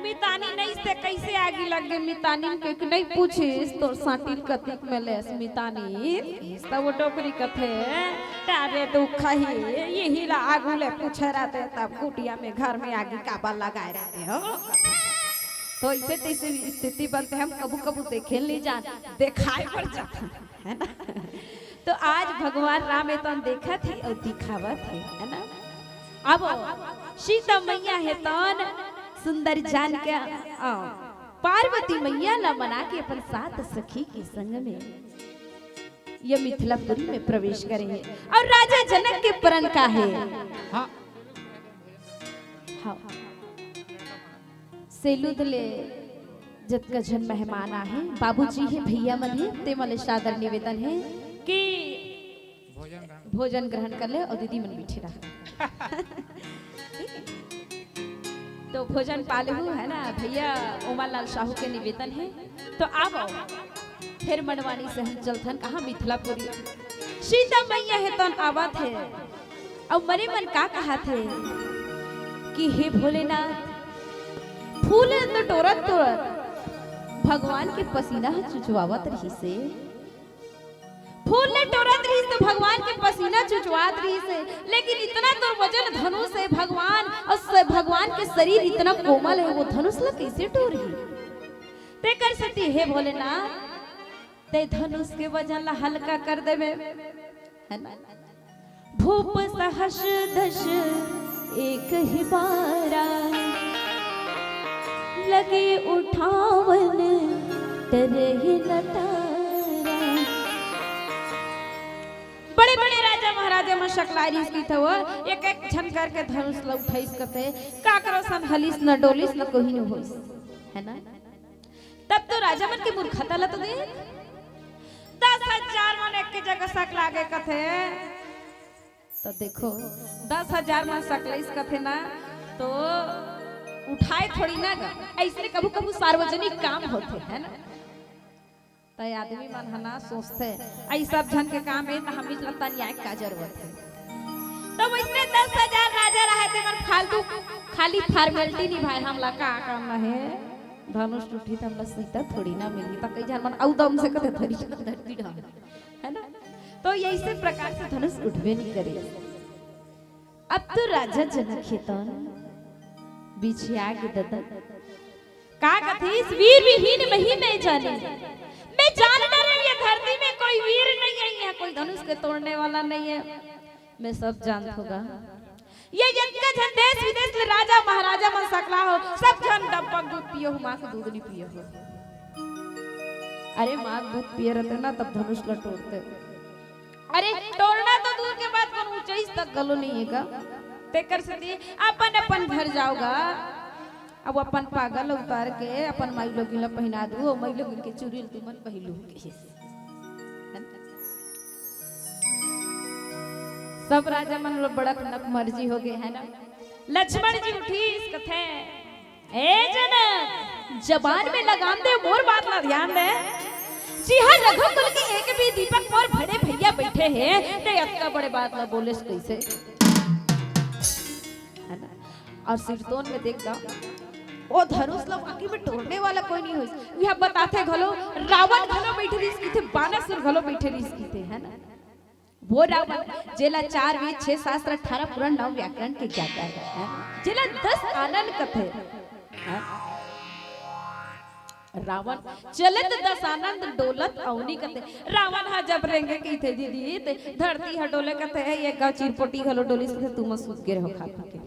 मितानिन अइसने कइसे आगी लग गे? मितानिन के नइ पूछिस, "तोर साटी ल कतिक में लेस मितानिन?" त वो डोकरी कथे, "अरे दुखही, इही ला आगू ले पूछे रहते, तब कुटिया में घर में आगी काबर लगाए रहते हो?" तो अइसे तइसे स्थिति बनथे, हम कभू कभू देखे ल नी जान, देखाए बर जाथन, है ना? तो आज भगवान राम ए तन देखत हे अउ दिखावत हे, है ना? अब सीता मैया हे तन सुंदर जान के, अ, पार्वती मैया ला मना के अपन सात सखी के संग में ये मिथिलापुरी में प्रवेश करे हे। अउ राजा जनक के परन का हे? हाँ। हाँ। सेलूद ले जतका झन मेहमान आहे, बाबूजी हे, भैया मन हे, ते मन ले सादर निवेदन हे कि भोजन ग्रहण कर ले अउ दीदी मन बइठे रहा। तो भोजन पा लेहू, है ना भैया, उमालाल साहू के निवेदन हे। तो आवव, फेर मनवानी से हम चलथन कहाँ, मिथिलापुरी। सीता मैया हे तन आवत हे, अउ मने मन का कहत हे कि हे भोलेनाथ, फूल ल तो टोरत टोरत भगवान के पसीना ह चुचवावत रहिस हे। फूल ल टोरत रहिस त भगवान के पसीना चुचवात रहिस हे, लेकिन इतना तोर वजन धनुष हे भगवान, अउ स-, भगवान के शरीर इतना कोमल हे, वो धनुष ल कइसे टोरही? तेकर सेती हे भोलेनाथ, ते धनुष के वजन ला हल्का कर देबे, है ना? भूप सहस दस एक ही बारा, लगे उठावन तरहि लटारा। बड़े बड़े राजा महाराजा मन सकलाय रिहिस कथे, वो एक एक झन करके धनुष ल उठाइस कथे, काकरो सन हलिस न डोलिस न कोही न होइस, है ना? तब तो राजा मन के मूर्खता ल तो देख, दस हजार मन एक के जगह सकला गे कथे। तो देखो, दस हजार मन सकलाइस कथे ना, तो उठाए थोड़ी ना गा, अइसने कभू कभू सार्वजनिक काम होथे, है ना? त आदमी मन ह ना सोचथे, "अई सब झन के काम हे, त हम इच लत्ता न्याय का जरूरत हे?" तो वइसने दस हजार राजा रहय, ते मन फालतू खाली formality निभाए, हमला का काम हे? धनुष टूटही त हमला सीता थोड़ी ना मिलही, त कई झन मन अउ दम से कथे धरी धरती डाल, है ना? तो अइसे प्रकार से धनुष उठबे नहीं करे। अब तो राजा जनक हे तन बिछिया गे ददा। का कथिस, "वीर विहीन मही मैं जानी।" मैं जान डरेंव, ये धरती में कोई वीर नहीं है, यहाँ कोई धनुष के तोड़ने वाला नहीं है। मैं सब जानत हों गा। ये जतका झन देश विदेश ले राजा महाराजा मन सकला हो, सब झन डब्बा के दूध पिए हो, माँ के दूध नहीं पिए हो। अरे माँ के दूध पिए रहते ना, तब धनुष ला टोरते। अरे टोरना तो दूर के बात, कोनो ऊंचाई तक घलो नहीं हे गा। तेकर सेती अपन अपन घर जाव गा, अब अपन पागा ल उतार के अपन माई लोगिन ला पहिना दू, अउ माई लोगिन के चूरी ल तुमन पहिलू कहिस। सब राजा मन ला बड़ा नक मर्जी हो गे, है ना? लक्ष्मण जी उठिस, कथे, "ए जनक, जबान में लगाम दे, मोर बात ला ध्यान दे। जिहां रघुकुल के एक भी दीपक मोर बड़े भैया बइठे हे, ते अतका बड़े बात ला बोलेस कइसे?" है ना? अउ सिरतोन में देख गा, ओ धनुष ला वाकई में टोरने वाला कोई नहीं होइस। इहां बताथे घलो, रावण घलो बइठे रिहिस कथे, बानासुर घलो बइठे रिहिस कथे, है ना? वो रावण जेला चार वेद, छह शास्त्र, अठारह पुराण, नौ व्याकरण के ज्ञाता हे, हैं? जेला दस आनंद कथे, हैं? रावण चलत दस आनंद, डोलत अवनी कथे। रावण ह जब रेंगे कहिथे दीदी, ते धरती ह डोले कथे, ये गाँव चिरपोटी घलो डोलिस कथे, तुमन सुत गे रहो खा पी के।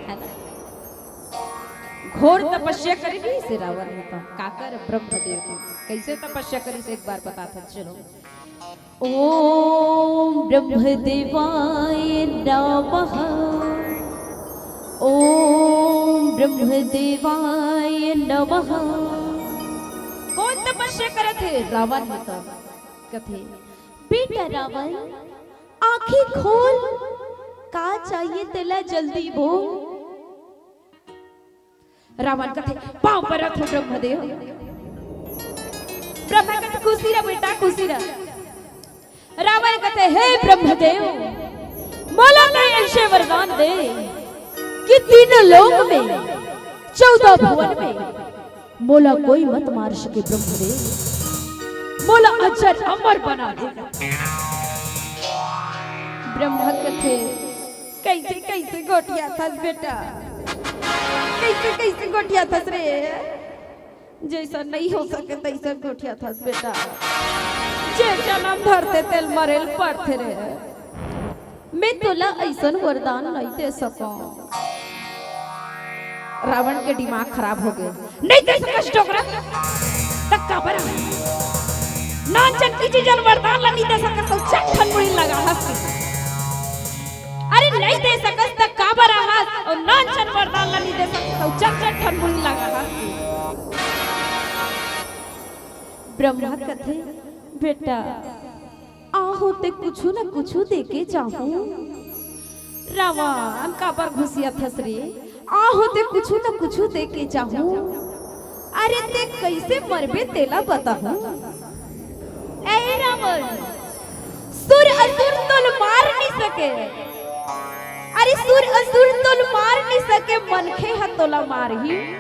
है ना? घोर तपस्या करे रहिस हे रावण ह तो। काकर? ब्रह्मदेव के। कइसे तपस्या करिस, एक बार बताथन, चलो। ओम ब्रह्मदेवाय नमः। ओम ब्रह्मदेवाय नमः। कोन तपस्या करत हे? रावण ह तो। कथे, बेटा रावण, आँखी खोल, का चाहिए तेला जल्दी बोल। रावण कथे, पाँव परत हों ब्रह्मदेव। ब्रह्मा कथे, खुशी रह बेटा, खुशी रह। रावण कथे, हे ब्रह्मदेव, मोला तो अइसे वरदान दे कि तीनों लोक में, चौदह भुवन में मोला कोई मत मार सके ब्रह्मदेव, मोला अजर अमर बना दे। ब्रह्मा कथे, कइसे कइसे गोठियाथस बेटा, कइसे कइसे गोठियाथस रे? जइसन नइ हो सके तइसन गोठियाथस बेटा। जे जनम धरथे तेला मरे ल परथे रे। मैं तोला अइसन वरदान नइ दे सकंव। रावण के दिमाग खराब हो गे। नइ दे सकस डोकरा, त काबर? नानचन चीज बर वरदान ला नइ दे सकस, त चट ठन मुड़ी लगा हंस के। अरे नइ दे सकस त काबर आहस, अउ नानचन वरदान ला नइ दे सकस, त चट चट ठन मुड़ी लगा हंस के। ब्रह्मा कथे, बेटा, आहूं ते कुछु न कुछु देके जाहूं। रावण, काबर घुसियाथस रे? आहूं ते कुछु न कुछु देके जाहूं। अरे ते कइसे मरबे तेला बताहूं। ए रावण, सुर असुर तोला मार नइ सके। अरे सुर असुर तोला मार नइ सके, मनखे ह तोला मारही।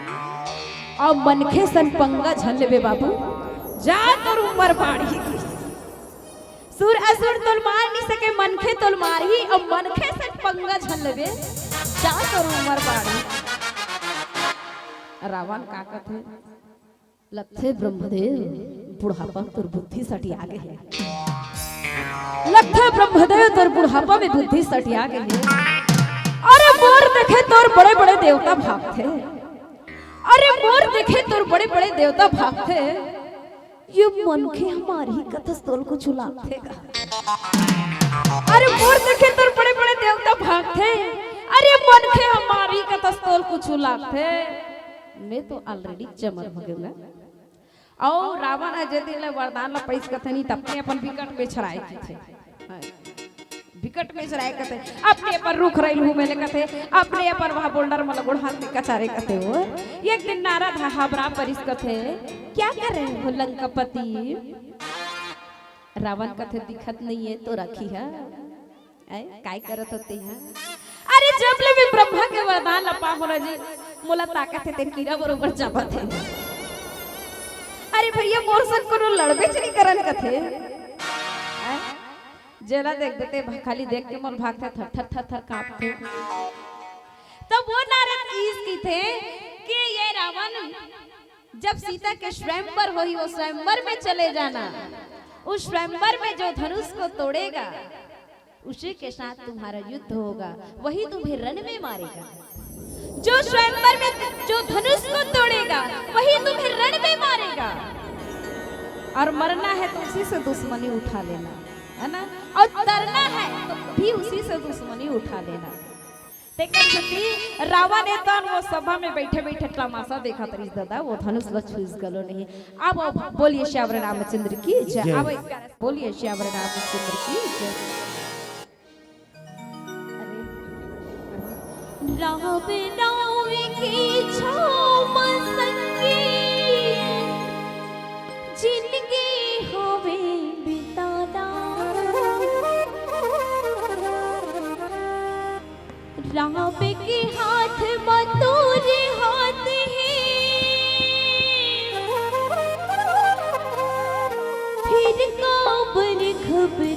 अउ मनखे सन पंगा झन लेबे बाबू, जा तोर उमर बाढ़ही। सुर असुर तोला मार नइ सके, मनखे तोला मारही, अउ मनखे सन पंगा झन लेबे, जा तोर उमर बाढ़ही। रावण का कथे? लगथे ब्रह्मदेव, बुढ़ापा में तोर बुद्धि सठिया गे हे। लगथे ब्रह्मदेव, तोर बुढ़ापा में बुद्धि सठिया गे हे। अरे मोर देखे तोर बड़े-बड़े देवता भागथे। अरे मोर देखे तोर बड़े-बड़े देवता भागथे। ये मनखे ह मारही कथस तोला कुछु लागथे का? अरे मोर देखे तोर बड़े-बड़े देवता भागथे। अरे मनखे ह मारही कथस तोला कुछु लागथे। मैं तो already चमर हो गेंव ना। अउ रावण ह जे दिन ले वरदान ला पाइस कथे नी, त अपने अपन बिकट में छराए कथे। हाँ। बिकट में छराए कथे। अपने अपन रुख रइल हूँ मेले कथे। अपने अपन वहाँ बोल्डर मन ला गोड़ हाथ में कचारे कथे वो। एक दिन नारद ह हबरा परिस कथे, "क्या कर रहे हो लंकापति?" रावण कथे, "दिखत नइ हे तो रखी है।" ऐ, काय करत होते हैं? अरे, जब ले मैं ब्रह्मा के वरदान ला पाए हंव ना जी, मोला ताकत हे, तेन कीरा बरोबर चाबत हे। अरे भइया, मोर संग कोनो लड़बेच नइ करन कथे। ऐ, जेला देख देथे, भा-, खाली देख के मोर भागथे, थर, थर, थर, थर कांपथे। तब वो नारद ईस कथे कि ये रावण, जब सीता के स्वयंवर होही, वो स्वयंवर में चले जाना, उस स्वयंवर में जो धनुष को तोड़ेगा, उसी के साथ तुम्हारा युद्ध होगा, वही तुम्हें रण में मारेगा। जो स्वयंवर में जो धनुष को तोड़ेगा, वही तुम्हें रण में मारेगा। और मरना है तो उसी से दुश्मनी उठा लेना, है ना? और तरना है तो भी उसी से दुश्मनी उठा लेना। तेकर सेती रावण ए तन वो सभा में बइठे-बइठे तमाशा देखत रहिस दादा, वो धनुष ल छुइस घलो नहीं। अब बोलिए श्यावर रामचंद्र की जय। जय। अब एक बार बोलिए श्यावर रामचंद्र की जय। अरे, राम राम की छाव संगी जिंदगी हवे बिताना। राम के हाथ म तोर हाथ हे, फिर काबर घबराना।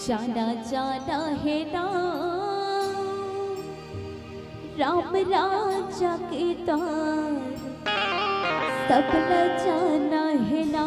जाना जाना हे ना राम राजा के तार, सब ला जाना हे ना।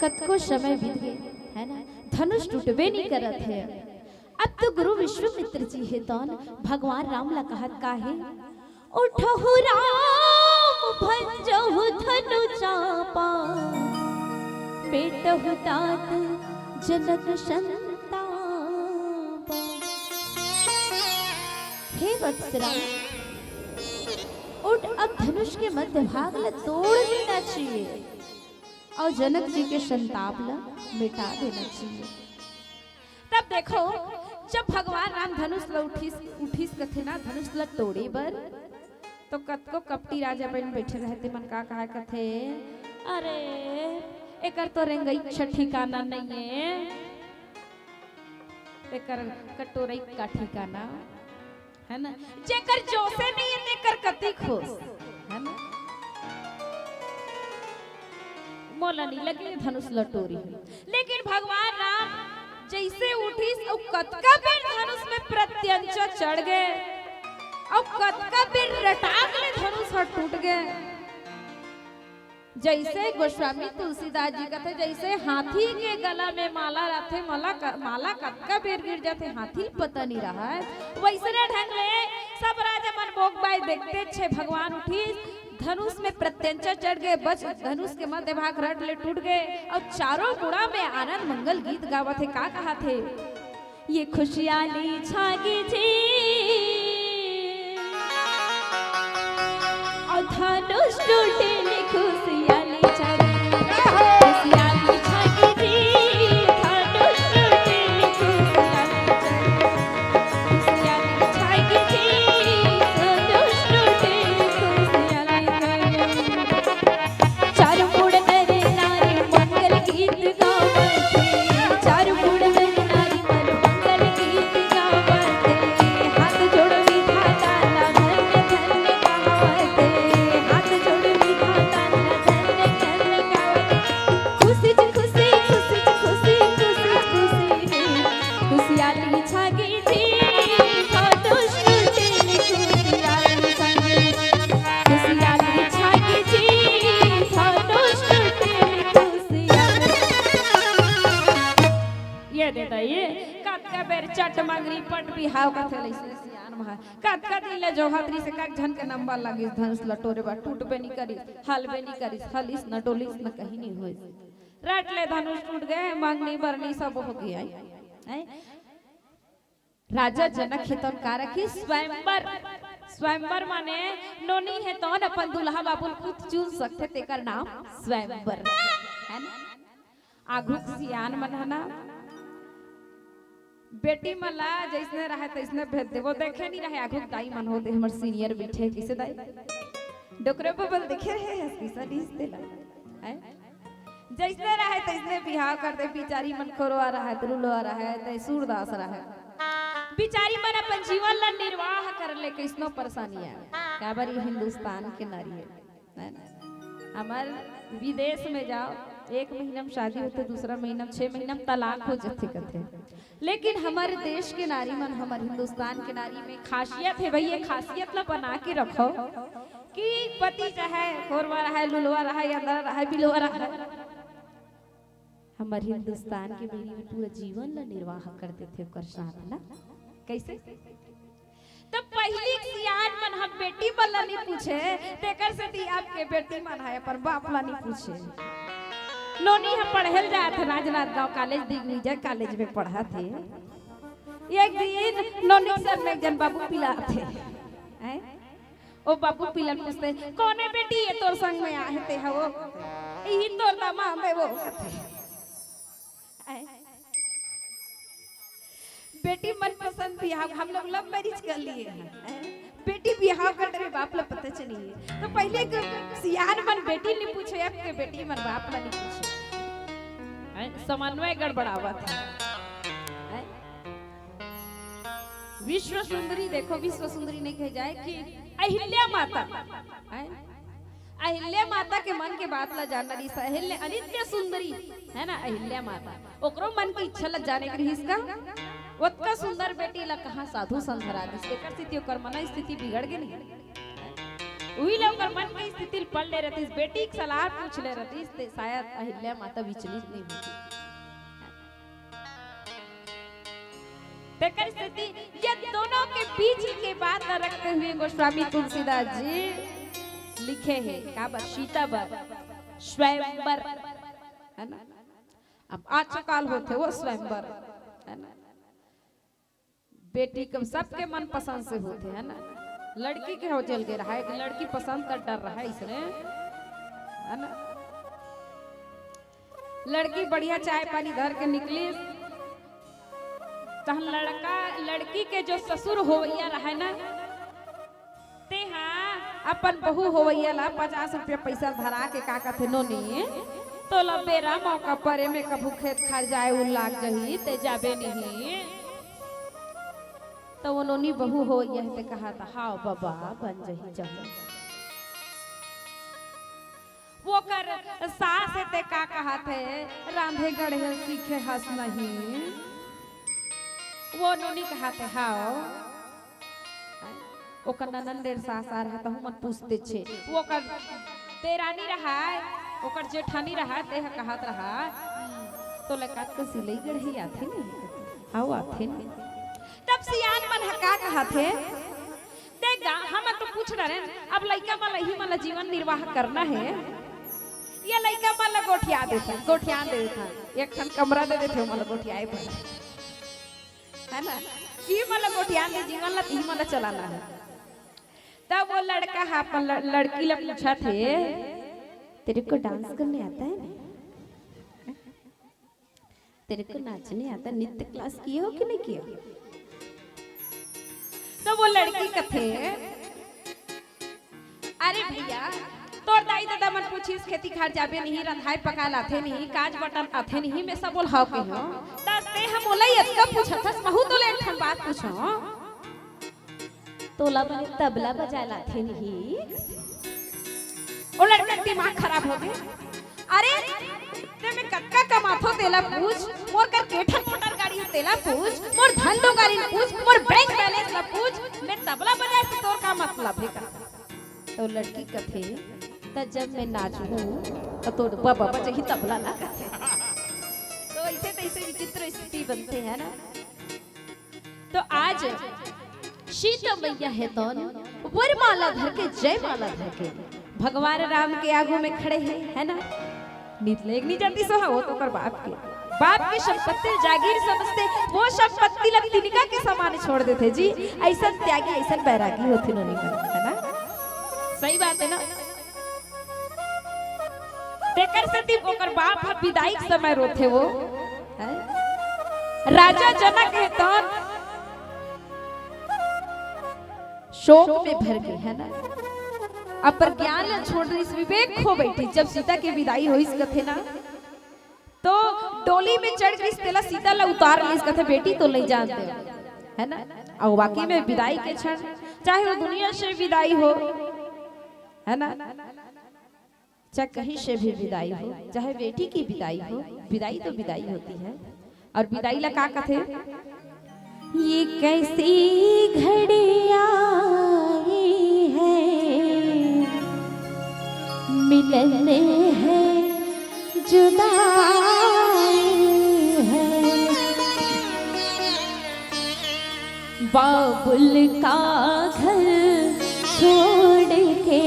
कतको समय बीत गे, है ना, धनुष टूटबे नहीं करत हे। अब तो गुरु विश्वामित्र जी हे तौन भगवान राम ला कहत का हे, "उठहु राम भंजहु धनु चापा, मेटहु तात जनक संतापा।" हे वत्स राम, उठ, अब धनुष के मध्य भाग ला तोड़ देना चाहिए। अउ जनक जी के संताप ला मिटा देना चाहिए। तब देखो, जब भगवान राम धनुष ला उठिस, उठिस कथे ना धनुष ला तोड़े बर, तो कतको कपटी राजा बन बैठे रहते मन का कहा कथे, "अरे, एकर तो रेंगई छ ठिकाना नहीं है, एकर कटोरई का ठिकाना।" है ना, जेकर जोशे नहीं है, तेकर कति खुश, है ना। मोला नी लगे धनुष ल टोरी। लेकिन भगवान राम जइसे उठिस अउ कतका बेर धनुष में प्रत्यंचा चढ़ गे, अउ कतका बेर रटाक ले धनुष ह टूट गे। जइसे गोस्वामी तुलसीदास जी कथे, जइसे हाथी के गला में माला रथे, माला क-, माला कतका बेर गिर जाथे, हाथी ल पता नी रहय। वइसने ढंग ले सब राजा मन मोक बाय देखते छे भगवान उठिस, धनुष में प्रत्यंचा चढ़ गे, बस धनुष के मध्य भाग रट ले टूट गे, अउ चारों मुड़ा में आनंद मंगल गीत गावत हे। का कहत हे? ये खुशियाली छागी जी, अउ धनुष टूटे ले खुशियाली छागी, खुशियाली छागी जी, धनुष टूटे ले खुशियाली छागी। चार मुड़ नर नारी मंगल गीत गावत हे, चार मुड़ नर नारी मन मंगल गीत गावत हे। हाथ जोड़ विधाता ला धन्य धन्य कहावत हे, हाथ जोड़ विधाता ला धन्य धन्य कहावत हे। खुशी च खुशी, खुशी च खुशी, खुशी च खुशी हे। खुशियाली छागी जी, धनुष टूटे ले खुशियाली छागी। खुशियाली छागी जी, धनुष टूटे ले खुशियाली। ये दे दे, ये कतका बेर चट मंगरी पट बिहाव कथे लइसे सियान महा। कतका दिन ले जोहत रहिस हे, कतका झन के नंबर लगिस, धनुष ल टोरे बर टूटबे नी करिस, हलबे नी करिस, हलिस न डोलिस न कहीं नी होइस। रट ले धनुष टूट गे, मंगनी बरनी सब हो गे। हैं? राजा जनक हे तौन का रखिस? स्वयंवर। स्वयंवर माने नोनी हे तौन अपन दूल्हा बाबू ल खुद चुन सकथे, तेकर नाम स्वयंवर हे ना। आघुक सियान मन ह ना, बेटी मन ला जइसने रहय तइसने भेज देबो। देखे नी रहय आघुक दाई मन होते, हमर senior बइठे हे, कइसे दाई? डोकरे बबल देखे रहे हस कइसा रीस तेला, हैं? जइसने रहय तइसने बिहाव कर दे। बिचारी मन खोरवा रहय, त लुलवा रहय, त सूरदास रहय। बिचारी मन अपन जीवन ला निर्वाह करे ले कइसनो परेशानी आय। काबर ये हिंदुस्तान के नारी हे, है ना? हमर विदेश में जाओ, एक महीना में शादी होथे, दूसरा महीना में, छह महीना में तलाक हो जथे कथे। लेकिन हमर देश के नारी मन, हमर हिंदुस्तान के नारी में खासियत हे भई, ये खासियत ला बना के रखो कि पति चाहे खोरवा रहय, लुलवा रहय, अंदर रहय, बिलवा रहय, हमर हिंदुस्तान के बेटी पूरा जीवन ला निर्वाह कर देथे ओकर साथ ना। कइसे? त पहिली सियान मन ह बेटी मन ला नी पूछे, तेकर सेती अब के बेटी मन ह अपन बाप ला नी पूछे। नोनी ह पढ़े ल जात हे राजनांदगांव कॉलेज, दिग्विजय कॉलेज में पढ़त हे। एक दिन नोनी के संग में एक झन बाबू पिलात हे। हैं? ओ बाबू पिला ल पूछथे, "कोने बेटी ये तोर संग में आहे ते ह वो?" "इही तोर दामाद हे वो," कथे। हैं? बेटी मनपसंद बिहाव, हम लोग love marriage कर लिए हैं। हैं? बेटी बिहाव कर डरे बाप ला पता चली है। तो पहिले के सियान मन बेटी नी पूछे, अब के बेटी मन बाप ला नी पूछे। हैं? समन्वय गड़बड़ावत हे। हैं? विश्व सुंदरी, देखो, विश्व सुंदरी नहीं कहे जाए कि अहिल्या माता, हैं? अहिल्या माता के मन के बात ला जानना रहिस। अहिल्या, अनित्य सुंदरी, है ना, अहिल्या माता, ओकरो मन के इच्छा ला जाने के रहिस का? ओतका सुंदर बेटी ला कहाँ साधु संत हरा दिस, तेकर सेती ओकर मन स्थिति बिगड़ गे नहीं। उही ला ओकर मन के स्थिति ल पढ़ ले रहतिस, बेटी के सलाह पूछ ले रहतिस, ते शायद अहिल्या माता विचलित नहीं होती। तेकर सेती ये दोनों के बीच के बात ला रखते हुए गोस्वामी तुलसीदास जी लिखे हे, का बर? सीता बर, स्वयंवर, है ना? अब आजकल होथे वो स्वयंवर, है ना? बेटी के सबके मन पसंद से होथे, है ना? लड़की के हो जल गे रहय, लड़की पसंद कर डर रहय इसने, है ना? लड़की बढ़िया चाय पानी धर के निकलिस, तहन लड़का, लड़की के जो ससुर होवइया रहय ना, तेहा अपन बहू होवइया ला पचास रुपया पइसा धरा के का कथे, "नोनी, तोला बेरा मौका परे में कभू खेत खार जाए उल लाग जही, ते जाबे नहीं।" त वो नोनी बहू होवइया हे, ते कहा था, "हाव बबा, बन जही, जाहूं।" ओकर सास हे ते का कहत हे, रांधे गढ़े सीखे हस नहीं। वो नोनी कहत हे, हाव। ओकर ननंद डेर सास आ रहा, तहू मन पूछते छे। वो ओकर देरानी रहा, ओकर जेठानी रहा, ते ह कहत रहा, "तोला कतका सिलई गढ़ई आथे नहीं?" हाव, आथे नहीं। तब सियान मन ह का कहत हे, देख गा, हमन तो पूछ डरेन, अब लइका मन ल, इही मन ल जीवन निर्वाह करना हे, ये लइका मन ल गोठिया देथन, गोठियान दे देथन, एक ठन कमरा दे देथे, ओमन ल गोठियाए बर, है ना? इही मन ल गोठियान दे, जीवन ल इही मन ल चलाना हे। तब वो लड़का ह अपन ल-, लड़की ल पूछत हे, "तेरे को डांस करने आता है?" तेरे को नाचने आता, नृत्य क्लास किए हो कि नहीं किए हो? तो वो लड़की कथे, "अरे भैया, तोर दाई ददा मन पूछिस, खेती खार जाबे नहीं, रंधाई पकाल आथे नहीं, काज बटन आथे नहीं, मैं सब बोल हाव कहियो। त ते ह मोला ही अतका पूछत हस, महू तोले एक ठन बात पूछो।" "तोला बने तबला बजाए ला आथे नहीं?" ओ लड़का के दिमाग खराब हो गे। "अरे, ते में कतका कमाथो तेला पूछ, मोर कर के ठन मोटर गाड़ी हे तेला पूछ, मोर धन दो गाड़ी ल पूछ, मोर बैंक बैलेंस ला पूछ, मैं तबला बजाए से तोर का मतलब हे का?" तो लड़की कथे, "त जब मैं नाचहूँ, त तोर बबा बजाही तबला ला।" तो ऐसे तैसे विचित्र स्थिति बनथे, है ना? तो आज सीता मैया हे तौन वरमाला धर के, जयमाला धर के भगवान राम के आगू में खड़े हे, है ना? नित लेग नहीं जाती सो, हाँ, वो तो ओकर बाप के, बाप के संपत्ति जागीर समझते, वो संपत्ति ला तिनका के समान छोड़ देथे जी। ऐसन त्यागी, ऐसन बैरागी होथे नोनी मन, है ना? सही बात है ना? तेकर सेती ओकर बाप ह विदाई के समय रोथे वो, हैं? राजा जनक हे तौन शोक में भर गे, है ना? अपन ज्ञान ल छोड़ दिस, विवेक खो बैठिस। जब सीता के विदाई होइस कथे ना, तो डोली में चढ़ गिस, तेला सीता ला उतार लिस, कथे, "बेटी तो नहीं जानते," है ना? और वाकई में विदाई के क्षण, चाहे वो दुनिया से विदाई हो, है ना, चाहे कहीं से भी विदाई हो, चाहे बेटी की विदाई हो, विदाई तो विदाई होती है। और विदाई ला का कथे? ये कैसी घड़ी आई है, मिलन है, जुदाई है। बाबुल का घर छोड़ के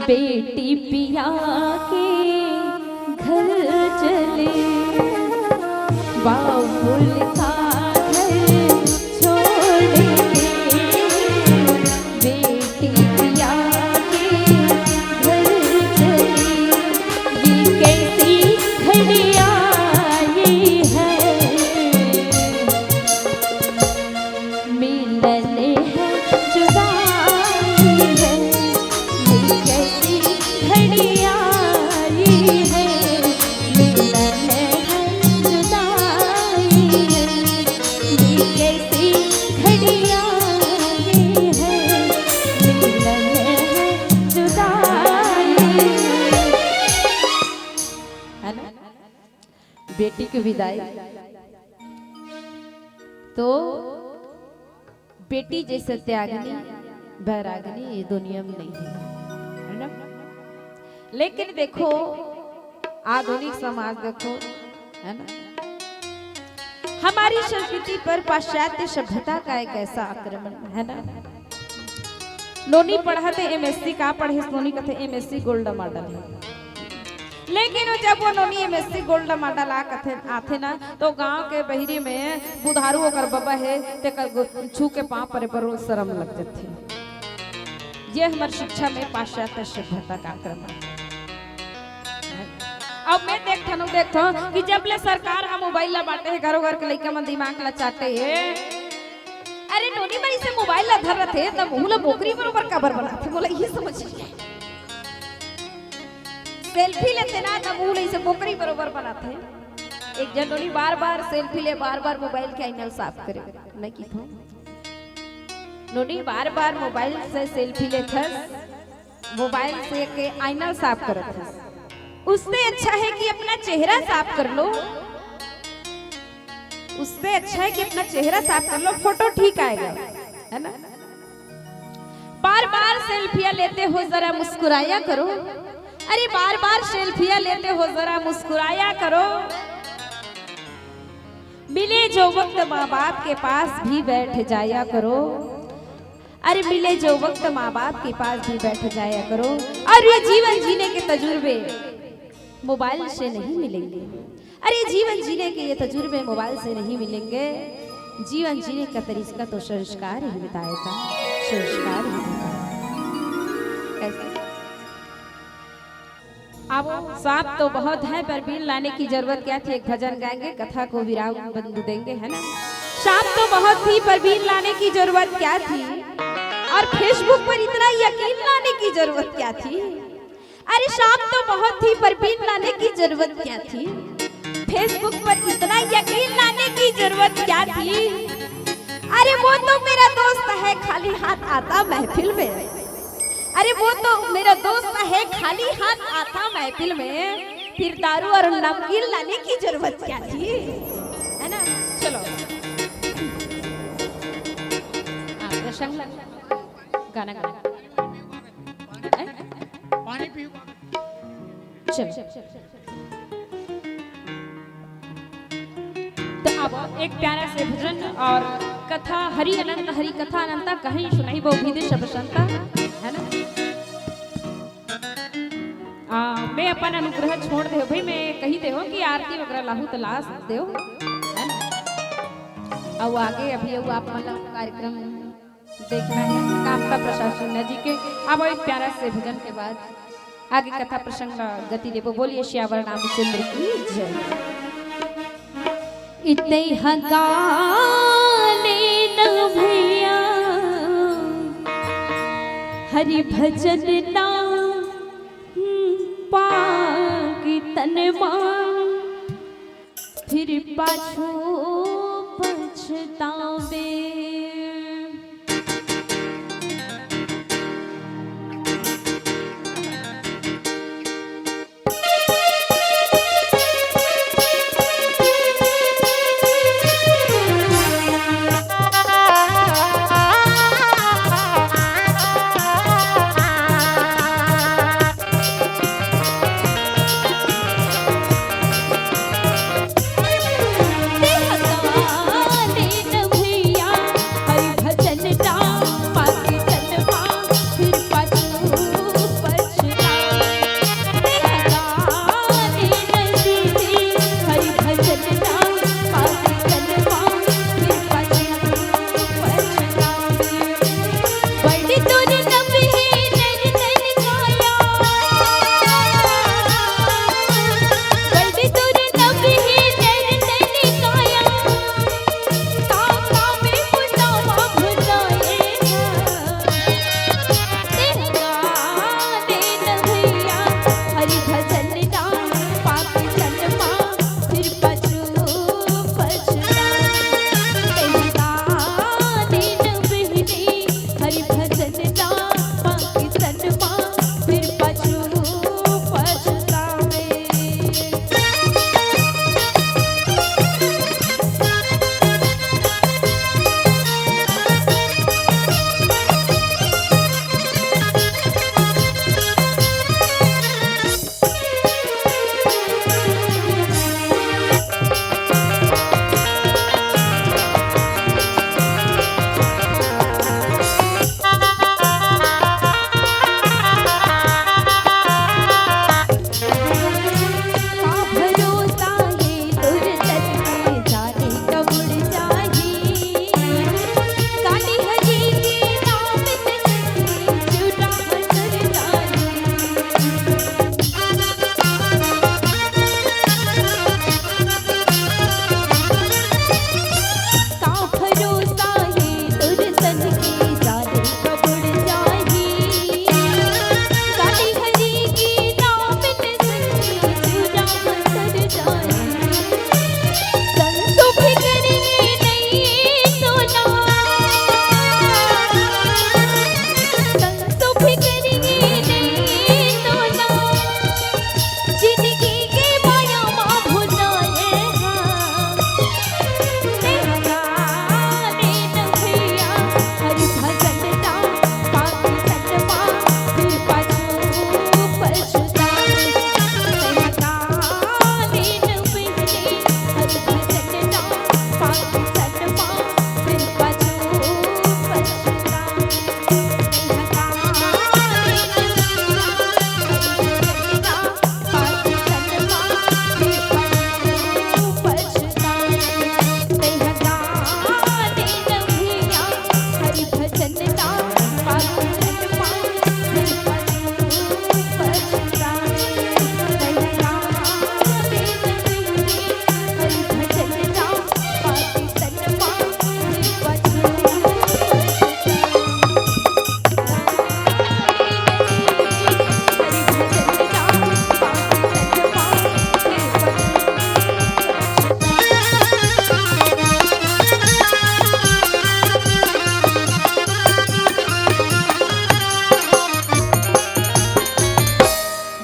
बेटी पिया के घर चली। बाबुल का घर छोड़ के बेटी पिया के घर चली। ये कैसी घड़ी आई है, मिलन है, जुदाई है। ये कैसी घड़ी आई है, मिलन है, जुदाई है। ये कैसी घड़ी आई है, मिलन है, जुदाई है। है ना? बेटी के विदाई तो बेटी जैसे त्यागनी, बैरागनी ये दुनिया में नहीं है, है ना? लेकिन देखो, आधुनिक समाज देखो, है ना, हमारी संस्कृति पर पाश्चात्य सभ्यता का एक ऐसा आक्रमण है ना। नोनी पढ़त हे एमएससी, का पढ़े हे नोनी? कथे एमएससी गोल्ड मेडल है। लेकिन वो जब वो नोनी एमएससी गोल्ड मेडल आ कथे आथे ना, तो गांव के बहिरी में बुधारू ओकर बबा हे, तेकर गो-, छू के पांव परे बर शरम लग जथे। ये हमर शिक्षा में पाश्चात्य सभ्यता का आक्रमण। अब मैं देखथन, देखथन कि जब ले सरकार ह मोबाइल ला बांटे हे, घरो घर के लइका मन दिमाग ला चाटे हे। अरे नोनी मन इसे मोबाइल ला धर रथे, त मुंह ला बोकरी बरोबर काबर बनाथे, मोला इही समझ नहीं आए। सेल्फी लेथे ना, त मुंह ला इसे बोकरी बरोबर बनाथे। एक जन नोनी बार बार सेल्फी ले, बार बार मोबाइल के एंगल साफ करे, नहीं की था। नोनी बार बार मोबाइल से सेल्फी लेथस, मोबाइल से के आईना साफ करत हस, उससे अच्छा है कि अपना चेहरा साफ कर लो। उससे अच्छा है कि अपना चेहरा साफ कर लो, फोटो ठीक आएगा, है ना? बार बार सेल्फियां लेते हो, जरा मुस्कुराया करो। अरे, बार बार सेल्फियां लेते हो, जरा मुस्कुराया करो। मिले जो वक्त माँ बाप के पास भी बैठ जाया करो। अरे, मिले जो वक्त माँ बाप के पास भी बैठ जाया करो। और ये जीवन जीने के तजुर्बे मोबाइल से नहीं मिलेंगे। अरे, जीवन जीने के ये तजुर्बे मोबाइल से नहीं मिलेंगे। जीवन जीने का तरीका तो संस्कार ही बताएगा, संस्कार ही बताएगा। कैसे? अब सांप तो बहुत है, पर बीन लाने की जरूरत क्या थी? एक भजन गाएंगे, कथा को विराम बिंदु देंगे, है ना? सांप तो बहुत थी, पर बीन लाने की जरूरत क्या थी? और Facebook पर इतना यकीन लाने की जरूरत क्या थी? अरे, सांप तो बहुत थी, पर बीन लाने की जरूरत क्या थी? Facebook पर इतना यकीन लाने की जरूरत क्या थी? अरे, वो तो मेरा दोस्त है, खाली हाथ आता महफिल में। अरे, वो तो मेरा दोस्त है, खाली हाथ आता महफिल में, फिर दारू और नमकीन लाने की जरूरत क्या थी, है ना? चलो, आप प्रसंग गाना गाना। पानी पीऊंगा। चलो। तो अब एक प्यारा से भजन और कथा, हरि अनंत हरि कथा अनंता, कहीं सुनाई बहु विधि सब संता, है ना? आ, मैं अपन अनुग्रह छोड़ दे भाई, मैं कही दे हो कि आरती वगैरह लाहू तो लास दे हो, है ना? अब आगे अभी वो आप मतलब कार्यक्रम देखना है कामता प्रसाद सिन्हा जी के। अब एक प्यारा से भजन के बाद आगे कथा प्रसंग ला गति देबो। बोलिए सियावर रामचंद्र की जय। इतई हकाले न भैया, हरि भजन ना पाकी तन मा, फिर पाछू पछतावे।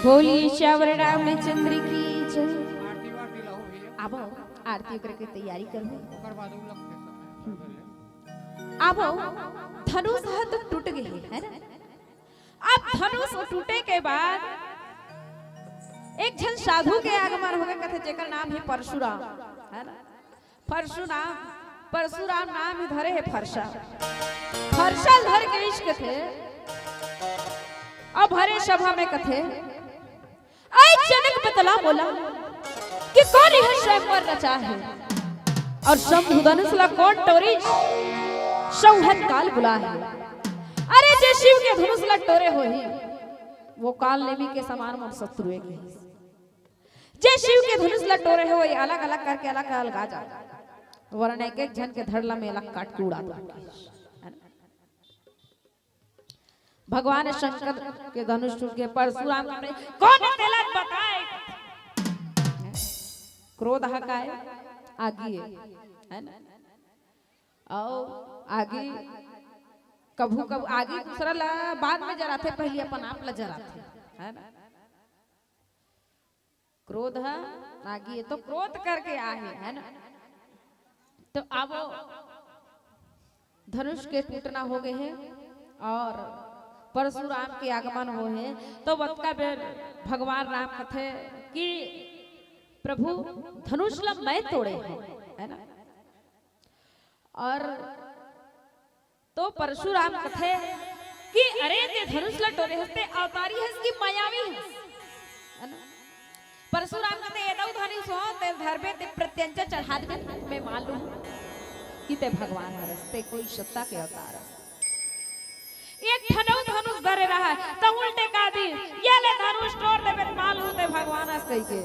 बोलिए श्यावर रामचंद्र की जय। आबो, आरती ओकरे के तैयारी करबो। आबो, धनुष ह तो टूट गए हे, है ना? अब धनुष टूटे के बाद एक झन साधु के आगमन होगे, कथे जेकर नाम हे परशुराम, है ना? परशुराम, परशुराम नाम ही धरे हे फरसा। फरसा ल धर के इश्क थे। अब हरे सभा में कथे, "ऐ जनक बतला मोला कि कोन इह स्वयंवर रचा हे? और शंभु धनुष ला कोन टोरी सौहत काल बुला हे? अरे जे शिव के धनुष ला टोरे होही, वो काल नेमी के समान मोर शत्रु एक हे।" जे शिव के धनुष ला टोरे हे, वो अलग-अलग करके अलग-अलग आ जात। वरना एक-एक झन के धड़ ला में अलग काट के उड़ा दो। भगवान शंकर के धनुष टूट के परशुराम के, "कोन हे तेला बताए?" क्रोध ह काय? आगी हे, है ना? अउ आगी कभू-कभू आगी दूसरा ला बाद में जराथे, पहली अपन आप ला जराथे, है ना? क्रोध ह आगी हे, तो क्रोध करके आहे, है ना? तो अब वो धनुष के टूटना होगे हे और परशुराम के आगमन होहे, तो वतका बेर भगवान राम कथे कि प्रभु धनुष ला मैं तोड़े हूँ, है ना? और तो परशुराम कथे कि अरे ते धनुष ला टोरे हस, ते अवतारी हस कि मायावी हस, है ना? परशुराम कथे, "ए दऊ धनुष हो, ते धरबे, ते प्रत्यंचा चढ़ा देबे, मैं मान लूँ कि ते भगवान हरस, ते कोई सत्ता के अवतार हस।" एक ठन अउ धनुष धरे रहा, त उल्टे का दी, "ये ले धनुष टोर देबे, त मान लूँ ते भगवान हस," कहिके।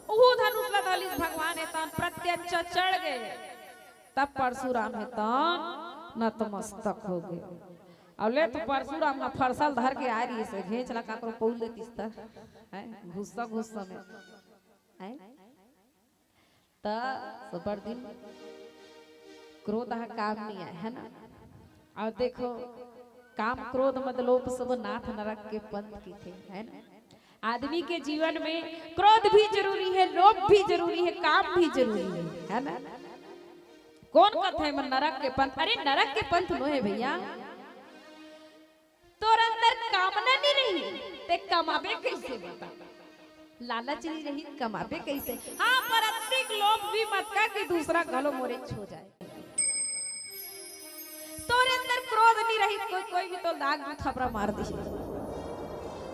उहू धनुष ला धलिस भगवान हे, तन प्रत्यंचा चढ़ गए। तब परशुराम हे तन नतमस्तक होगे। अउ ले तो परशुराम ह फरसा ल धर के आय रहिस हे, घेंच ला काकरो पउल देतिस त, हैं, गुस्सा गुस्सा में, हैं? त सुपर दिन क्रोध ह काम नइ आय, है ना? अउ देखो, काम क्रोध मद लोभ सब नाथ नरक के पंथ कथे, है ना? आदमी के जीवन में क्रोध भी जरूरी हे, लोभ भी जरूरी हे, काम भी जरूरी हे, है ना? कोन कथे मन नरक के पंथ? अरे नरक के पंथ नोहे भइया, तोर अंदर कामना नइ रही, ते कमाबे कइसे बता? लालच नइ रही, कमाबे कइसे? हाँ, पर अतिक लोभ भी मत कर कि दूसरा घलो मोरे छो जाए। तोरे अंदर क्रोध नइ रही, कोई, कोई भी तो दाग दू थपरा मार दिही।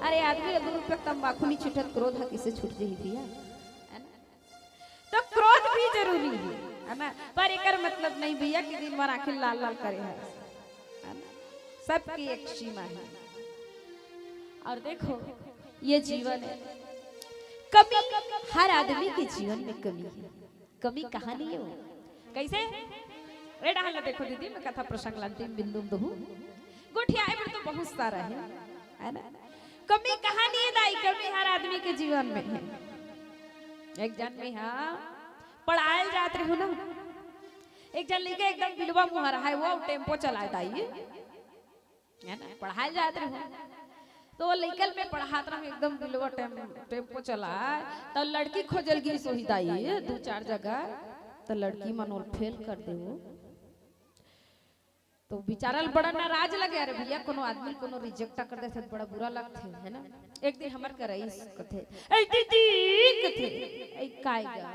अरे आदमी ल दू रुपया तंबाकू नइ छूटत, क्रोध ह कइसे छूट जही भइया? है ना? तो क्रोध भी जरूरी हे, है ना? पर एकर मतलब नहीं भइया कि दिन भर आँखी लाल लाल करे हे, है ना? सबकी एक सीमा हे। अउ देखो, ये जीवन हे, कमी हर आदमी के जीवन में कमी हे। कमी कहाँ नइ हे वो? कइसे? ए डहर ला देखो दीदी, मैं कथा प्रसंग ला अंतिम बिंदु में दूहूँ। गोठियाए बर तो बहुत सारा हे, है ना? कमी कहाँ नइ हे दाई, कमी हर आदमी के जीवन में हे। एक झन में हा पढ़ाए ल जात रहिहूँ ना, एक झन लइका एकदम बिलवा मुहर हे, वो टेम्पो चलाए दाई, है ना, पढ़ाए ल जात रहिहूँ। तो वो लइका ल मैं पढ़ात रहिहूँ एकदम बिलवा टेम-, टेम्पो चलाए, त लड़की खोजे ल गिस होही दाई दू चार जगह, त लड़की मन ओला फेल कर दे वो। तो बिचारा ल बड़ा नाराज लगे, अरे भइया, कोनो आदमी ल कोनो रिजेक्ट कर देथे त बड़ा बुरा लगथे, है ना? एक दिन हमर करा आइस कथे, "ए दीदी," कथे, "ए काय गा?"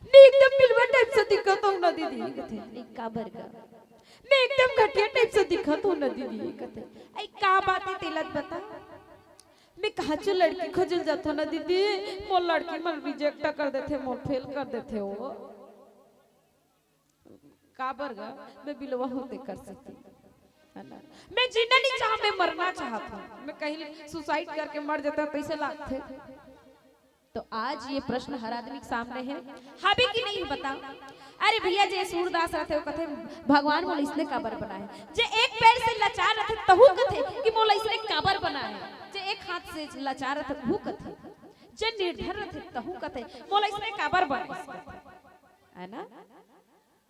"मैं एकदम बिलवा दिखत हूँ ना दीदी, कथे। "ए, काबर गा? मैं एकदम घटिया टाइप से दिखत हूँ ना दीदी," कथे। "ए, का बात हे, तेला त बता। मैं कहाँ चो लड़की खोजे ल जाथों ना दीदी, मोर लड़की मन रिजेक्ट कर देथे, मोर फेल कर देथे वो।" काबर गा, मैं बिलवा हों तेकर सेती, है ना? मैं जीना नहीं चाहत, मैं मरना चाहत हूँ। मैं कहीं सुसाइड करके मर जाता तो कइसे लागथे? तो आज ये प्रश्न हर आदमी के सामने हे, हाबे कि नहीं हे बता? अरे भैया, जे सूरदास रथे वो कथे, "भगवान मोला इसने काबर बनाए?" जे एक पैर से लाचार रथे तहू कथे कि "मोला इसने काबर बनाए?" जे एक हाथ से लाचार रथे वो कथे, जे निर्धन रथे तहू कथे, "मोला इसने काबर बनाए?" है ना?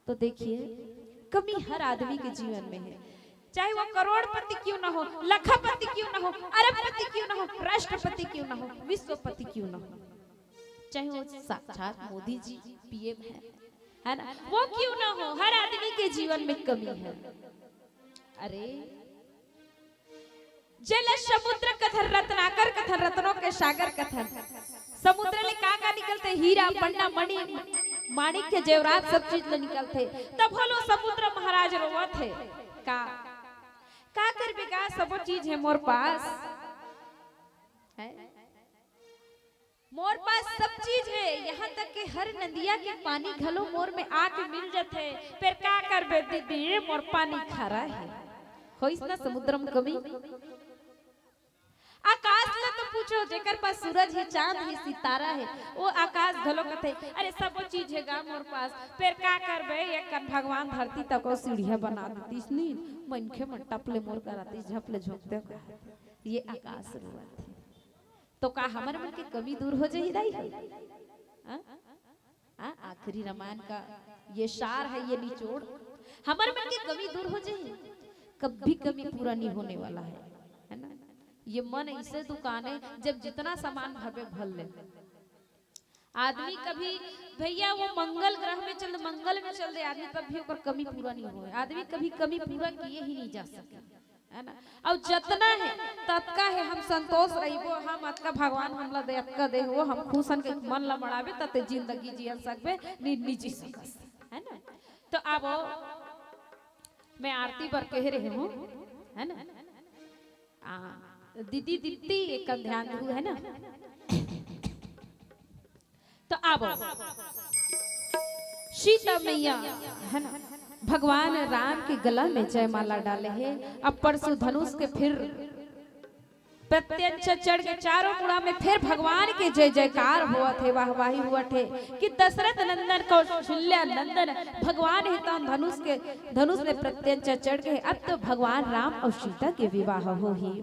तो देखिए, कमी हर आदमी के जीवन में हे, चाहे वो करोड़पति क्यों ना हो, लखपति क्यों ना हो, अरबपति क्यों ना हो, राष्ट्रपति क्यों ना हो, विश्वपति क्यों ना हो, चाहे वो साक्षात मोदी जी पीएम है, है ना, वो क्यों ना हो, हर आदमी के जीवन में कमी है। अरे, जेला समुद्र कथन, रत्नाकर कथन, रत्नों के सागर कथन। समुद्र ले का का निकलथे? हीरा, पन्ना, मणि, माणिक्य, जेवरात, सब चीज ले निकलथे। तब होलो समुद्र महाराज रोवत हे। का, का करबे गा, सबो चीज हे मोर पास, है? मोर पास सब चीज हे, यहाँ तक के हर नदिया के पानी घलो मोर में आके मिल जथे, फेर का करबे दीदी, मोर पानी खारा हे। होइस ना समुद्र में कमी। आकाश ला तो पूछो, जेकर पास सूरज हे, चांद हे, सितारा हे, वो आकाश घलो कथे, "अरे, सबो चीज हे गा मोर पास, फेर का करबे, एक कन भगवान धरती तको सीढ़िया बना देतिस नी, मनखे मन टप ले मोर करा तिस, झप ले झोंक दे।" ये आकाश रोवत हे। तो का हमर मन के कमी दूर हो जाही दाई? हाँ? हाँ, आखिरी रामायण का ये सार है, ये निचोड़। हमर मन के कमी दूर हो जाही, कभी कमी पूरा नहीं होने वाला है, है ना? ये मन ऐसे दुकान है, जब जितना सामान भरबे भर ले। आदमी कभी, भैया, वो मंगल ग्रह में चल, मंगल में चल दे आदमी, तब भी ओकर कमी पूरा नहीं होए। आदमी कभी कमी पूरा किए ही नहीं जा सके, है ना? अउ जतना हे, ततका हे, हम संतोष रहिबो, हम अतका भगवान हमला दे, अतका दे हो, हम खुश हन के मन ला मड़ाबे, तते जिंदगी जियन सकबे, नि-, नि जी सकस, है ना? तो अब मैं आरती बर कह रहे हूँ, है ना? आ, दीदी, दीदी, एक ध्यान दू, है ना? तो आबो, सीता मैया, है ना, भगवान राम के गला में जयमाला डाले हे। अब परसु धनुष के फिर प्रत्यंचा चढ़ के चारों मुड़ा में फिर भगवान के जय जयकार होवत हे, वाहवाही होवत हे कि दशरथ नंदन, कौशल्या नंदन भगवान हे, तहन धनुष के, धनुष में प्रत्यंचा चढ़ के अब तो भगवान राम अउ सीता के विवाह होही।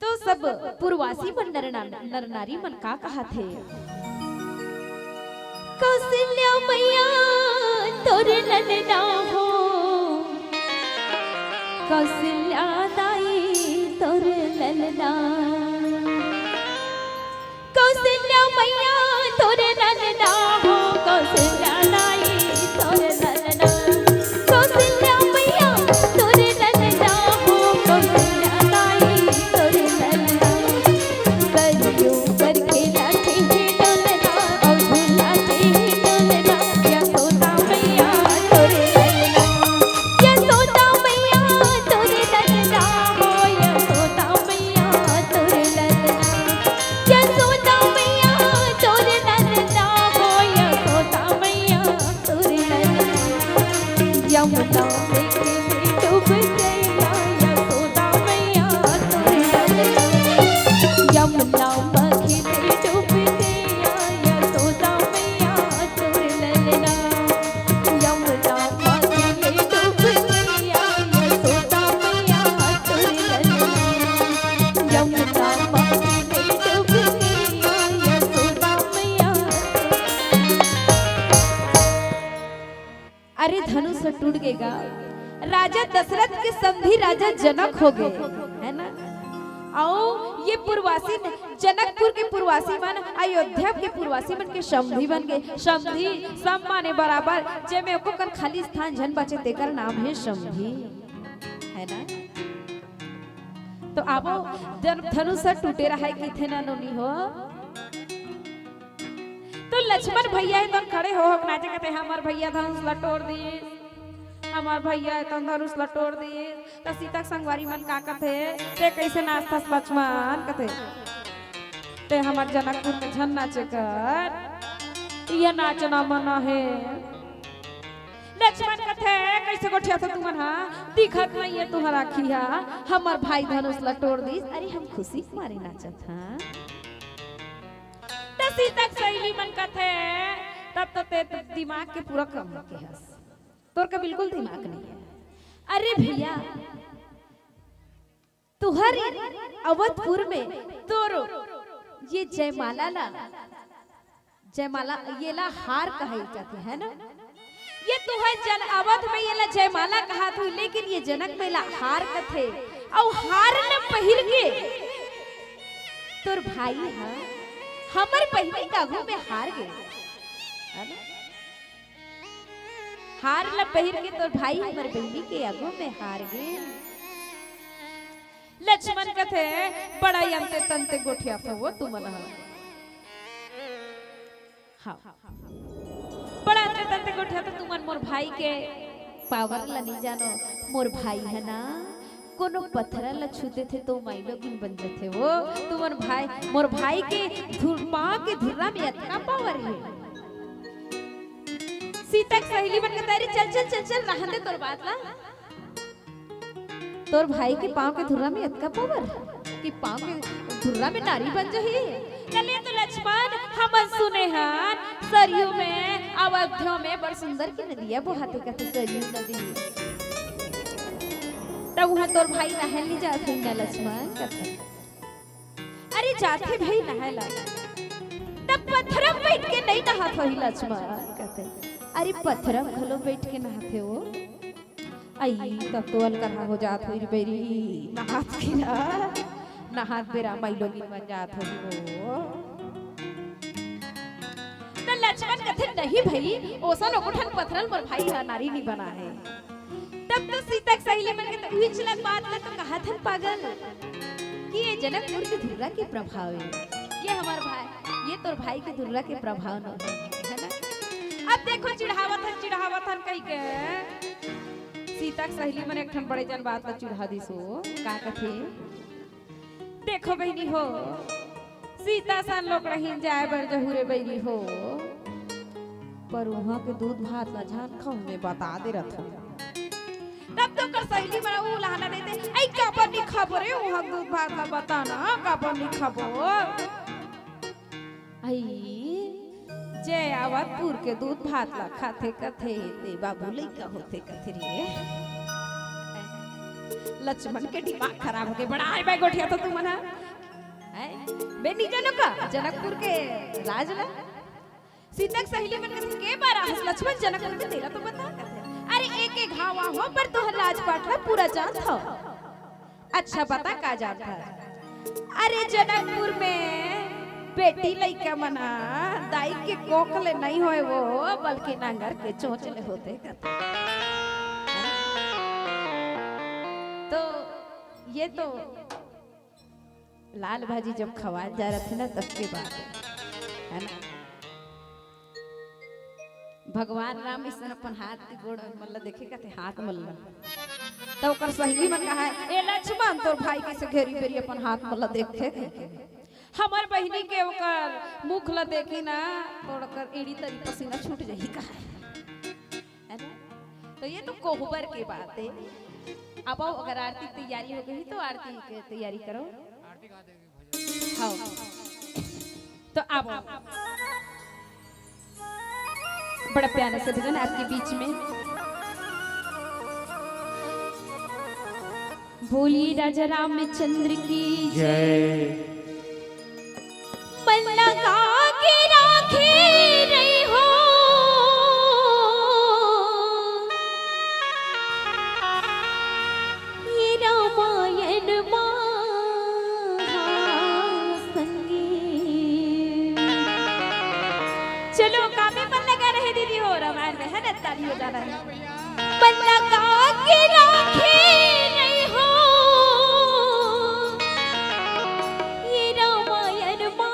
तो सब पुरवासी मन, नर ना-, नर नारी मन का कहाथे? कौशल्या मैया तोर ललना हो, कौशल्या दाई तोर ललना। कौशल्या मैया तोर ललना हो, कौशल्या दाई तोर ललना। कौशल्या मैया तोर ललना हो, कौशल्या दाई तोर ललना। करियो कर खेला थे डोलना, और झूला थे डोलना, यशोदा मैया तोर ललना। यशोदा मैया तोर ललना हो, यशोदा मैया तोर ललना। यशोदा मैया तोर ललना हो, यशोदा मैया तोर ललना। यमुना में खेले डूब गया, यशोदा मैया तोर ललना। यमुना में खेले डूब गया, यशोदा मैया तोर ललना। यमुना में खेले डूब गया, यशोदा मैया तोर ललना। यमुना में खेले डूब गया, यशोदा मैया। अरे धनुष टूट गे गा। राजा दशरथ के समधी राजा जनक हो गे, है ना? अउ ये पुरवासी, जनकपुर के पुरवासी मन, अयोध्या के पुरवासी मन के समधी बन गे। समधी सम माने बराबर, जेमे एको कन खाली स्थान झन बचे, तेकर नाम हे समधी, है ना? तो आबो, जब धनुष टूटे रहय किथे ना नोनी हो, तो लक्ष्मण भैया हे तोर खड़े हो हो के नाचे कथे, "हमर भैया धनुष ला टोर दिस, हमर भैया हे तोर धनुष ला टोर दिस।" त सीता के संगवारी मन का कथे, "ते कइसे नाचथस लक्ष्मण?" कथे, "ते हमर जनकपुर में झन नाचे कर, ये नाचना मना हे।" लक्ष्मण कथे, "कइसे गोठियाथो तुमन हा? दिखत नइ हे तुंहर आँखी हा, हमर भाई धनुष ला टोर दिस, अरे हम खुशी के मारे नाचत हा।" त सीता के सहेली मन कथे, "तब तो ते दिमाग के पूरा कम के हस, तोर का बिल्कुल दिमाग नइ हे।" अरे भैया, तुंहर अवधपुर में तोर ये जयमाला ला, जयमाला, ये ला हार कहे जाथे, है ना? ये तुंहर जन अवध में ये ला जयमाला कहात होही, लेकिन ये जनक में ला हार कथे। अउ हार ला पहिर के तोर भाई ह हमर बहिनी के आगू में हार गे, है ना? हार ला पहिर के तोर भाई हमर बहिनी के आगू में हार गे। लक्ष्मण कथे, "बड़ा अंते तंते गोठियाथो वो तुमन ह।" हाँ, बड़ा अंते तंते गोठियाथो तुमन, मोर भाई के पावर ला नइ जानो। मोर भाई ह ना, कोनो पथरा ला छू देथे तो माईलोगिन बन जथे वो। तुमन भाई, मोर भाई के धुर-, पाँव के धुर्रा में अतका पावर हे। सीता के सहेली मन कथे, "अरे चल, चल, चल, चल, रहन दे तोर बात ला।" तोर भाई के पाँव के धुर्रा में अतका पावर कि पाँव के धुर्रा में नारी बन जही। कले तो लक्ष्मण, हमन सुने हन सरयू में, अवध्यो में बड़ सुंदर की नदिया बोहाथे कथे सरयू नदी। तब उहाँ तोर भाई नहाय नइ जात होही ना लक्ष्मण कथे। अरे जाथे भाई नहाय ला, तब पथरा म बइठ के नइ नहात होही लक्ष्मण कथे। अरे पथरा म घलो बइठ के नहाथे वो। अई, तब तो अलकरहा हो जात होही रे बइरी, नहात के ना, नहात बेरा माईलोगिन बन जात होही वो। त लक्ष्मण कथे, "नहीं भई, ओसन एको ठन पथरा ल मोर भाई ह नारी नइ बनाय हे।" तब तो सीता के सहेली मन कथे, "उही चलत बात ला तो कहत हन पागल, कि ये जनकपुर के धुर्रा के प्रभाव हे, ये हमर भाई, ये तोर भाई के धुर्रा के प्रभाव न होही, है ना?" अब देखो चिढ़ावत हन, चिढ़ावत हन कहिके। सीता के सहेली मन एक ठन बड़े जन बात ला चिढ़ा दिस वो। का कथे? देखो बहिनी हो, सीता सन लोकड़हिन जाय बर जहूँ रे बहिनी हो, पर उहाँ के दूध भात ला झन खाहूँ, मैं बता दे रथों। तब तो ओकर सहेली मन ऊ लहाना देथे, "अई काबर नइ खाबो रे उहाँ दूध भात ला, बता ना काबर नइ खाबो?" अई, जय अवधपुर के दूध भात ला खाथे कथे, ते बाबू लइका होथे कथे रे। लक्ष्मण के दिमाग खराब होगे, बड़ा आय बाय गोठियाथो तुमन ह। हैं? बे नइ जानो का जनकपुर के राज ला? सीता के सहेली मन कथे, "के बर आहस लक्ष्मण जनकपुर के, तेला तो बता," कथे। "अरे एक एक घाव आहो, पर तोहर राजपाट ला पूरा जानत हव।" अच्छा बता का जानत हस? अरे जनकपुर में बेटी लइका मन ह दाई के कोख ले नइ होय वो, बल्कि नांगर के चोंच ले होथे कथे। तो ये तो लाल भाजी जब खवाल जा रथे ना, तब के बात हे, है ना? भगवान राम अइसन अपन हाथ के गोड़ मन ला देखे कथे, हाथ मन ला। त ओकर सहेली मन कहा, "ए लक्ष्मण, तोर भाई कइसे घेरी बेरी अपन हाथ मन ला देखथे?" हमर बहिनी के ओकर मुख ला देखी ना, त ओकर एड़ी तरी पसीना छूट जाही कहा। है ना? तो ये तो कोहबर के बात हे। अब आओ, अगर आरती की तैयारी हो गई तो आरती की तैयारी करो। हाँ। तो आप बड़ा प्यारा सा भजन आपके बीच में। बोलिए राजा रामचंद्र की जय। मन लगा के राखे रही हो ये रामायण महासंगीत। चलो, काफी मन लगा रहे दीदी हो रामायण में, है ना? ताली हो जाना है। मन लगा के राखे रही हो ये रामायण मा।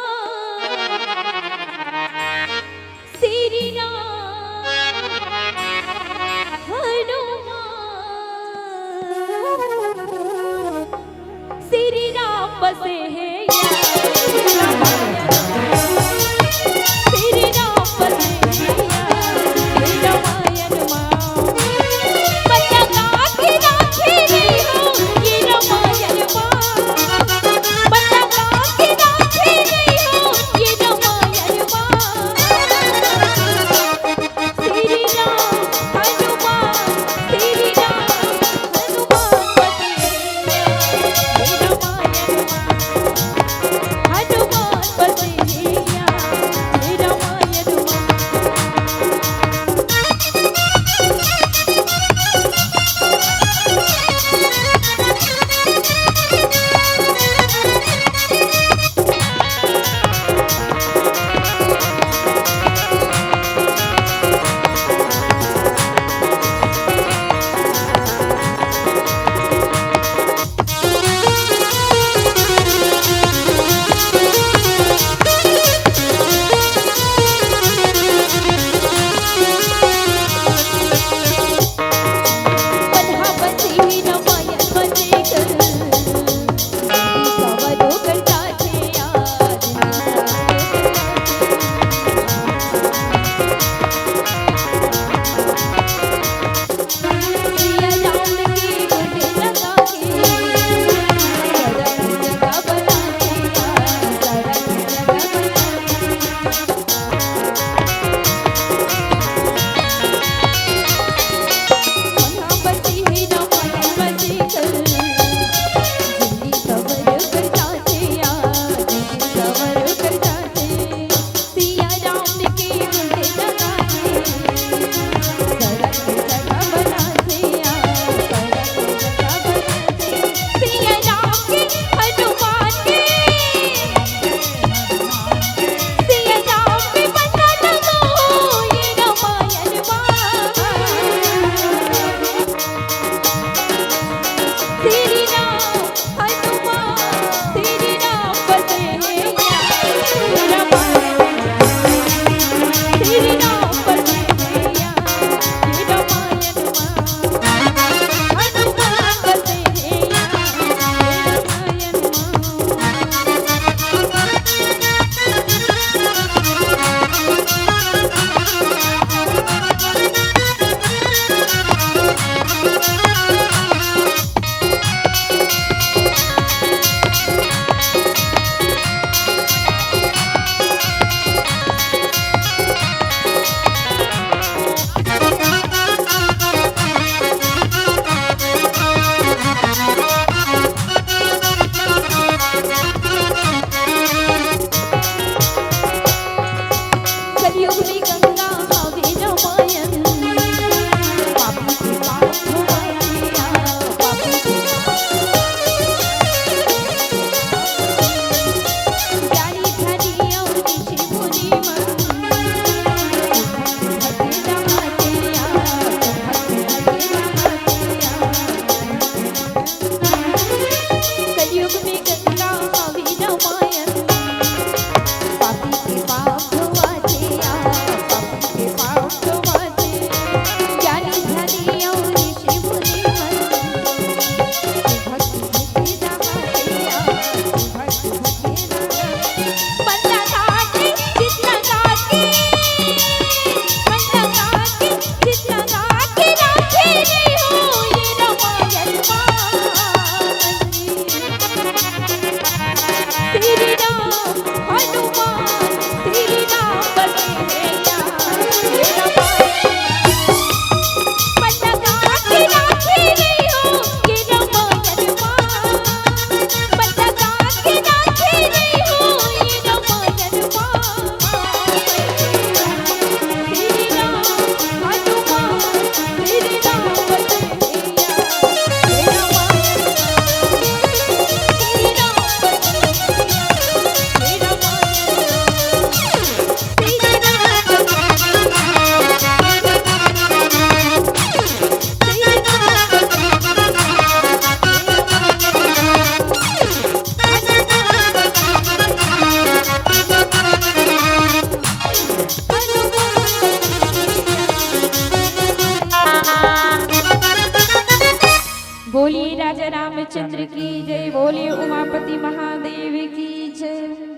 बोलिए राजा रामचंद्र की जय, बोलिए उमापति महादेव की जय।